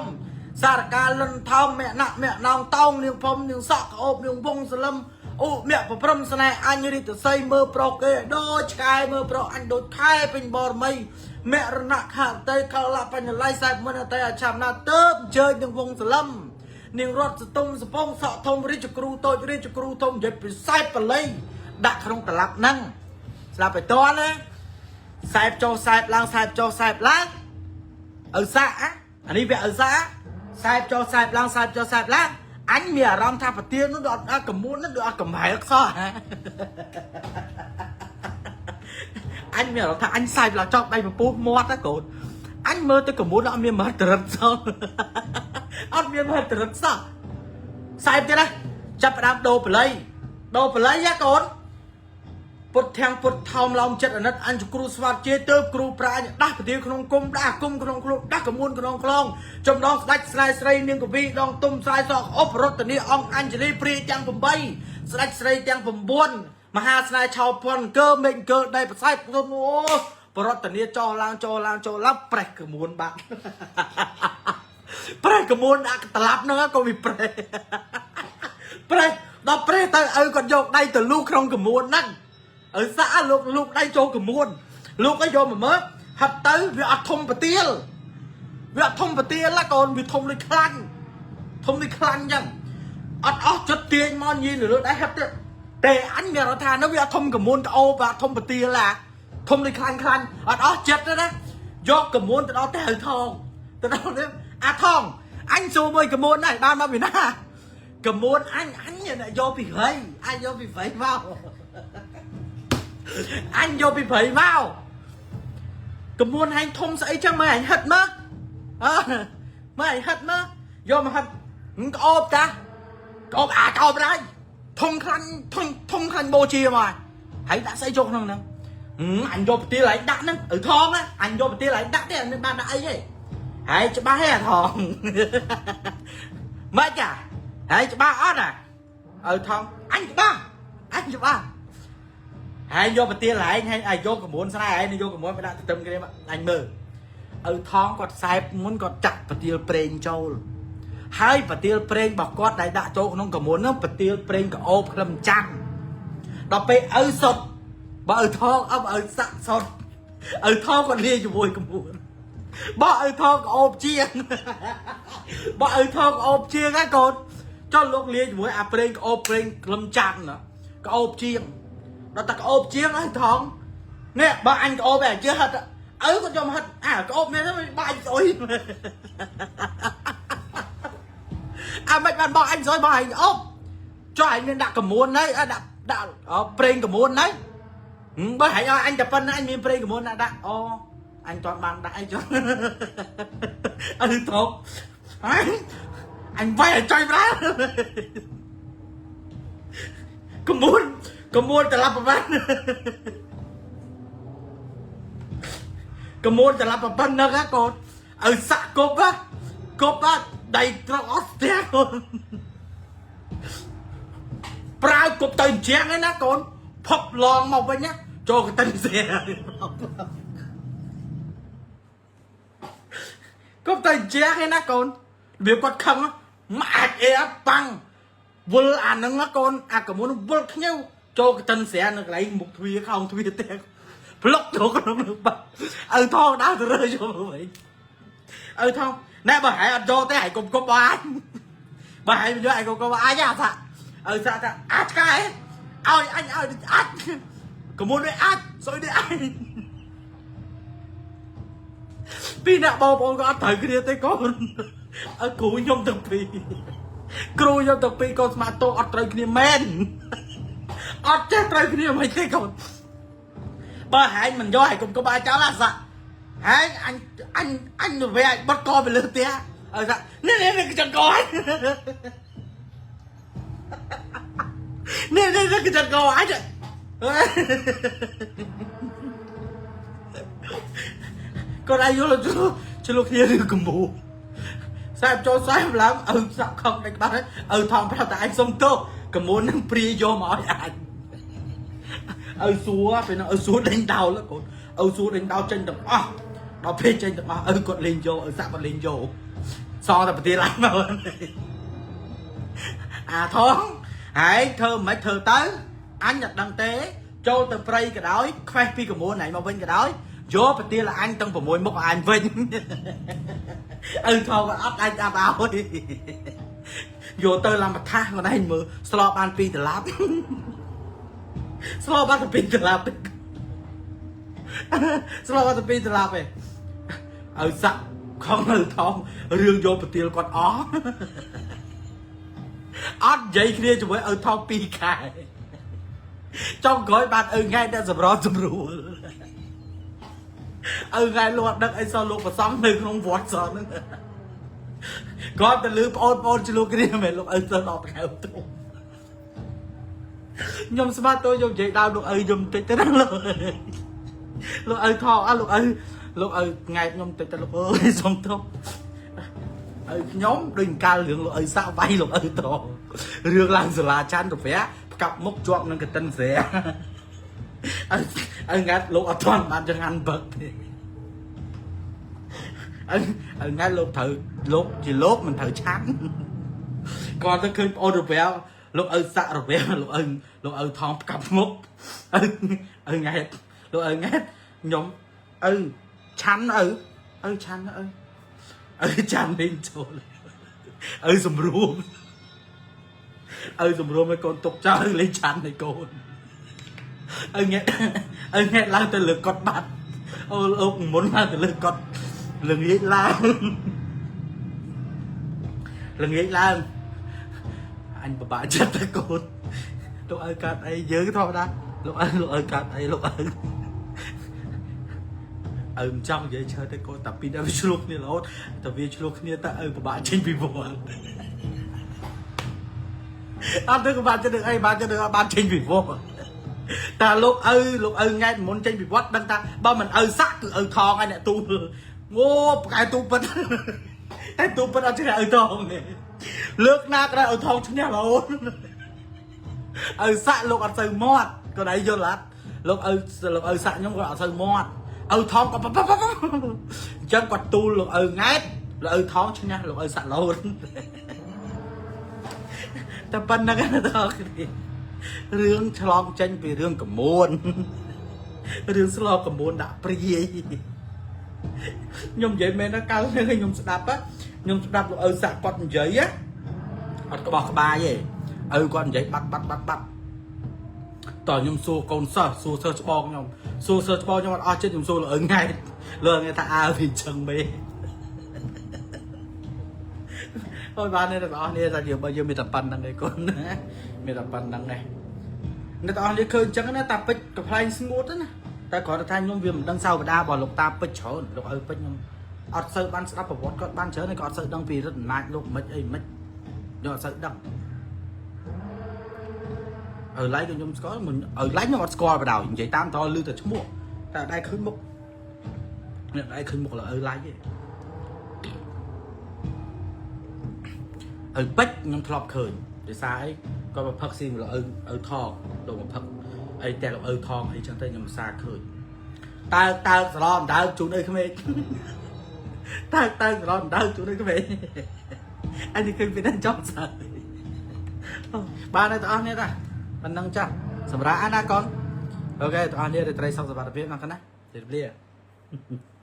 សារកាលិនថោងមៈណៈមៈណោងតោងនាងភុំនាងសក់ក្អូបនាងវងសលឹមឧមៈប្រព្រំស្នេហ៍អញរិទ្ធសីមើលប្រុសគេដូចឆ្កែមើលប្រុសអញដូចខែពេញបរមីមរណៈខតេកលបញ្ញល័យសែបមុនតេអឆាំណាទៅអញ្ជើញនាងវងសលឹមនាងរត់សតុំសពងសក់ធំរាជគ្រូតូចរាជគ្រូធំនិយាយពិសេសបល័យដាក់ក្នុងតឡាប់ហ្នឹងស្លាប់ទៅតណាសែបចុះសែបឡើងសែបចុះសែបឡើងឪសាក់អានេះវាឪសាក់សែបចុះសែបឡើងសែបចុះសែបឡើងអញមានអារម្មណ៍ថាប្រទាននោះដូចអត់កមួននោះដូចអត់កំហែលខ្សោះអញមានអារម្មណ៍ថាអញសែបឡើងចប់ដៃពពុះមាត់ណាកូនអញមើលទៅកមួនអត់មានមហិទ្ធរិទ្ធសោះអត់មានមហិទ្ធរិទ្ធសោះសែបទៀតណាចាប់ផ្ដើមដូរបល័យដូរបល័យណាកូនពុទ្ធទាំងពុទ្ធថោមឡោមចិត្តអាណិតអញគ្រូស្វាត់ជាទៅគ្រូប្រាញដាស់ពទាក្នុងគុំដាស់គុំក្នុងខ្លួនដាស់កមួនក្នុងខ្លងចំណងស្ដាច់ស្នេហ៍ស្រីនាងកវីដងទុំស្រ័យសក់អបរតនីអង្គអញ្ជលីព្រាយទាំង8ស្ដាច់ស្រីទាំង9មហាស្នេហ៍ឆោភ័ណ្ឌកើមេឃកើដីប្រសែតអូបរតនីចោឡើងចោឡើងចោឡើងប្រេះកមួនបាក់ប្រេះកមួនដាក់ត្រឡាប់ហ្នឹងក៏វាប្រេះប្រេះដល់ប្រេះទៅឪគាត់យកដៃទៅលូកក្នុងកមួនហ្នឹងឪសាក់លោកលូកដៃចូលកមួនលោកឲ្យយកមកមើលហាត់ទៅវាអត់ធំប្រទាលវាអត់ធំប្រទាលណាកូនវាធំដូចខ្លាញ់ធំដូចខ្លាញ់អញ្ចឹងអត់អស់ចិត្តទាញមកញីនៅលើដៃហាត់ទៀតតែអញមានអារម្មណ៍ថានោះវាអត់ធំកមួនក្អូបអត់ធំប្រទាលណាធំដូចខ្លាញ់ខ្លាញ់អត់អស់ចិត្តទេណាយកកមួនទៅដល់តែឪថងទៅដល់នេះអាថងអញសួរមួយកមួនដែរបានមកពីណាកមួនអញអញយកពីព្រៃអញយកពីព្រៃមកអញយកពីព្រៃមកកមួនឯងធំស្អីចឹងមើលឯងហិតមើលអើមើលឯងហិតមើលយកមកហិតក្អូបតាក្អូបអាក្អូបដែរធំខ្លាញ់ធំធំខ្លាញ់បូជាមកហើយដាក់ស្អីចូលក្នុងហ្នឹងអញយកប្រទាលឯងដាក់ហ្នឹងឪថងណាអញយកប្រទាលឯងដាក់ទេអត់មានបានដាក់អីទេហើយច្បាស់ហេអាថងម៉េចចាហើយច្បាស់អត់អាឪថងអញច្បាស់អញច្បាស់ហើយយកប្រទាលឯងហើយឲ្យយកកមួនស្នេហ៍ឯងយកកមួនមកដាក់ទទឹមគ្នាអញមើលឪថងគាត់សែបមុនគាត់ចាក់ប្រទាលប្រេងចូលហើយប្រទាលប្រេងរបស់គាត់ដែលដាក់ចូលក្នុងកមួននោះប្រទាលប្រេងក្អូបក្លឹមច័ន្ទដល់ពេលឪសុតបើឪថងអត់ឪសាក់សុតឪថងគាត់លាយជាមួយកមួនបើឪថងក្អូបជាងបើឪថងក្អូបជាងហ្នឹងកូនចុះលោកលាយជាមួយអាប្រេងក្អូបប្រេងក្លឹមច័ន្ទក្អូបជាងដល់តែក្អូបជាងហើយថងនេះបើអញក្អូបឯងជឿហិតឪគាត់យកមកហិតអាក្អូបនេះបាច់ស្អុយអាមិនបានបោះអញស្អុយបោះឯងអូបចុះឯងមានដាក់កមួនហើយដាក់ដាក់ប្រេងកមួនហើយបើឯងឲ្យអញតែប៉ុណ្ណាអញមានប្រេងកមួនដាក់អូ អញតន់បានដាក់អីចុះឪថោកអញអញវាយឲ្យចុយប្រាកមួនកមួនត្រឡប់ប្រហែលកមួនត្រឡប់ប៉ុណ្ណឹងហ៎កូនឪសាក់គប់ហ៎គប់ហ៎ដៃត្រកអស់ផ្ទះកូនប្រើគប់ទៅជាងឯណាកូនផប់ឡងមកវិញណាចូលកតិនសៀគប់ទៅជាងឯណាកូនរបៀបគាត់ខឹងម៉ាច់អីអត់ប៉ាំងវល់អាហ្នឹងណាកូនអាកមុនវល់ខ្ញៅចូលកតិនស្រានៅកន្លែងមុខទ្វារខោងទ្វារផ្ទះប្លុកចូលក្នុងនោះបាត់ឪថងដើរទៅរើយកមកវិញឪថងណែបើហែអត់ចូលទេហែគុំគុំបើអញបើហែមិនយកហែគុំគុំអញអាសាឪសាថាអាចឆ្កែឲ្យអញឲ្យអាចកមុននេះអាចសុយនេះអាចពីរអ្នកបងប្អូនក៏អត់ត្រូវគ្នាទេកូនឪគ្រូខ្ញុំទាំងពីរគ្រូខ្ញុំទាំងពីរកូនស្មាតោអត់ត្រូវគ្នាមែនអត់ចេះត្រូវគ្នាមិនទេកូនបើហែងមិនយកហែងគុំគុំអាចចោលអាសាហែងអញអញអញទៅវាឲ្យបត់កទៅលើផ្ទះឪសានេះនេះនេះចង្កអញនេះនេះនេះចង្កអញគាត់ឲ្យយល់ឆ្លុះគ្នាឬកម្ពូសែបចូលសែបឡើងឪសាក់ខឹងដាច់បាត់ហើយឪថងប្រាប់តែឯងសុំទោសកម្មួននឹងព្រាយកមកឲ្យអញឪសួរពេលនោះឪសួរដេញដោលកូនឪសួរដេញដោលចេញទាំងអស់ដល់ពេលចេញទាំងអស់ឪគាត់លេងយកឪសាក់គាត់លេងយកសងតែប្រទាលអញមកអាថងហើយធ្វើមិនធ្វើទៅអញអត់ដឹងទេចូលទៅព្រៃក៏ដោយខ្វេះពីកម្មួនឯងមកវិញក៏ដោយយកប្រទាលអញទាំង6មុខឲ្យអញវិញឪថងក៏អត់អញអត់ឲ្យយកទៅឡាំថាសខ្លួនឯងមើលស្លោបាន2ដុល្លារស្លោបានតែ2ដុល្លារទេស្លោបានតែ2ដុល្លារទេឲ្យសាក់ខំនៅថងរឿងយកប្រទាលគាត់អស់អត់និយាយគ្នាជាមួយឪថង2ខែចុងក្រោយបានឪថ្ងៃដែលសម្របសម្រួលឪថ្ងៃលោកអត់ដឹកអីសោះលោកប្រសំនៅក្នុងវត្តសោះហ្នឹងគាត់ទៅលឺប្អូនប្អូនឆ្លោះគ្នាមែនលោកឪទៅដល់ប្រកែទូខ្ញុំស្មាតទៅខ្ញុំនិយាយដើមលោកឪខ្ញុំតិចទៅណាលោកលោកឪថងអើលោកឪលោកឪង៉ែតខ្ញុំតិចទៅលោកអើយសុំទោសឪខ្ញុំដូចកាលរឿងលោកឪសាក់វាយលោកឪតរឿងឡើងសាលាច័ន្ទរវៈផ្កាប់មុខជាប់នឹងកតិនស្រែឪឪង៉ែតលោកអត់ទាន់បានចង្ហាន់បឹកទេឪឪង៉ែតលោកត្រូវលោកជាលោកមិនត្រូវឆាន់គាត់ទៅឃើញប្អូនរវៈលោកឪសាក់រវៈលោកឪលោកឪថងផ្កាប់មុខឪឪង៉ែតលោកឪង៉ែតខ្ញុំឪឆាន់ឪឪឆាន់ឪឪឆាន់លេងចូលឪសម្រួមឪសម្រួមឲ្យកូនទុកចោលលេងឆាន់ឲ្យកូនឪង៉ែតឪង៉ែតឡើងទៅលើកត់បាត់អូលោកមុនឡើងទៅលើកត់ល្ងាចឡើងល្ងាចឡើងអញពិបាកចិត្តទៅកូនលោកឪកាត់អីយើងធម្មតាលោកឪលោកឪកាត់អីលោកឪឪមិនចង់និយាយឈើទេកូនតែពីដល់វាឆ្លោះគ្នារហូតតែវាឆ្លោះគ្នាតែឪពិបាកចេញពីវត្តអត់ទៅពិបាកចិត្តនឹងអីបានចិត្តនឹងអត់បានចេញពីវត្តតែលោកឪលោកឪង៉ែតមុនចេញពីវត្តដឹងថាបើមិនឪសាក់គឺឪថងហើយអ្នកទូងូប្រកែទូពិតតែទូពិតអត់ឈ្នះឪថងទេលើកណាក៏ដោយឪថងឈ្នះរហូតឪសាក់លោកអត់សូវមាត់គាត់ឯងយល់អត់លោកឪលោកឪសាក់ខ្ញុំគាត់អត់សូវមាត់ឪថងក៏ប៉ប៉ប៉អញ្ចឹងគាត់ទូលលោកឪង៉ែតលោកឪថងឈ្នះលោកឪសាក់រហូតតែប៉ុណ្្នឹងណាដល់គ្នារឿងឆ្លងចេញពីរឿងកមួនរឿងស្លកមួនដាក់ព្រាយខ្ញុំនិយាយមែនណាកើហ្នឹងខ្ញុំស្ដាប់ខ្ញុំស្ដាប់លោកឪសាក់គាត់និយាយអត់ក្បោះក្បាយទេឪគាត់និយាយបាត់បាត់បាត់បាត់តើខ្ញុំសួរកូនសិស្សសួរសិស្សច្បងខ្ញុំសួរសិស្សច្បងខ្ញុំអត់អស់ចិត្តខ្ញុំសួរលោកឪង៉ែតលោកឪង៉ែតថាអើវាអញ្ចឹងមេអូយបានទេទាំងអស់នេះតែយើងបើយើងមានតែប៉ុណ្្នឹងឯងកូនណាមានតែប៉ុណ្្នឹងឯងអ្នកទាំងអស់នេះឃើញអញ្ចឹងណាតាពេជ្រកំ pl ែងស្ងួតណា តែគ្រាន់តែថាខ្ញុំវាមិនដឹងសាវតារបស់លោកតាពេជ្រច្រើនលោកឪពេជ្រខ្ញុំអត់សូវបានស្ដាប់ប្រវត្តិគាត់បានច្រើនហើយក៏អត់សូវដឹងពីឫទ្ធិអំណាចលោកមិនអីមិនខ្ញុំអត់សូវដឹងឪឡៃក៏ខ្ញុំស្គាល់មិនឪឡៃខ្ញុំអត់ស្គាល់បដ ாய் និយាយតាមត្រង់ឮតែឈ្មោះតែអត់ដែរឃើញមុខអ្នកដែរឃើញមុខលោកឪឡៃទេឪពេជ្រខ្ញុំធ្លាប់ឃើញដោយសារអីគាត់មកផឹកស៊ីមួយលោកឪឪថងលោកមកផឹកអីតែលោកឪថងអីចឹងទៅខ្ញុំសាឃើញតើតើសឡំដើមជូនអីក្មេងតើតើសឡំដើមជូនអីក្មេងអញឃើញពីនឹងចង់សើបានហើយបងប្អូននេះតាប៉ុណ្ណឹងចាស់សម្រាប់អាណាកូនអូខេបងប្អូននេះត្រីសុខសុវត្ថិភាពណាកូនណាជម្រាបលា។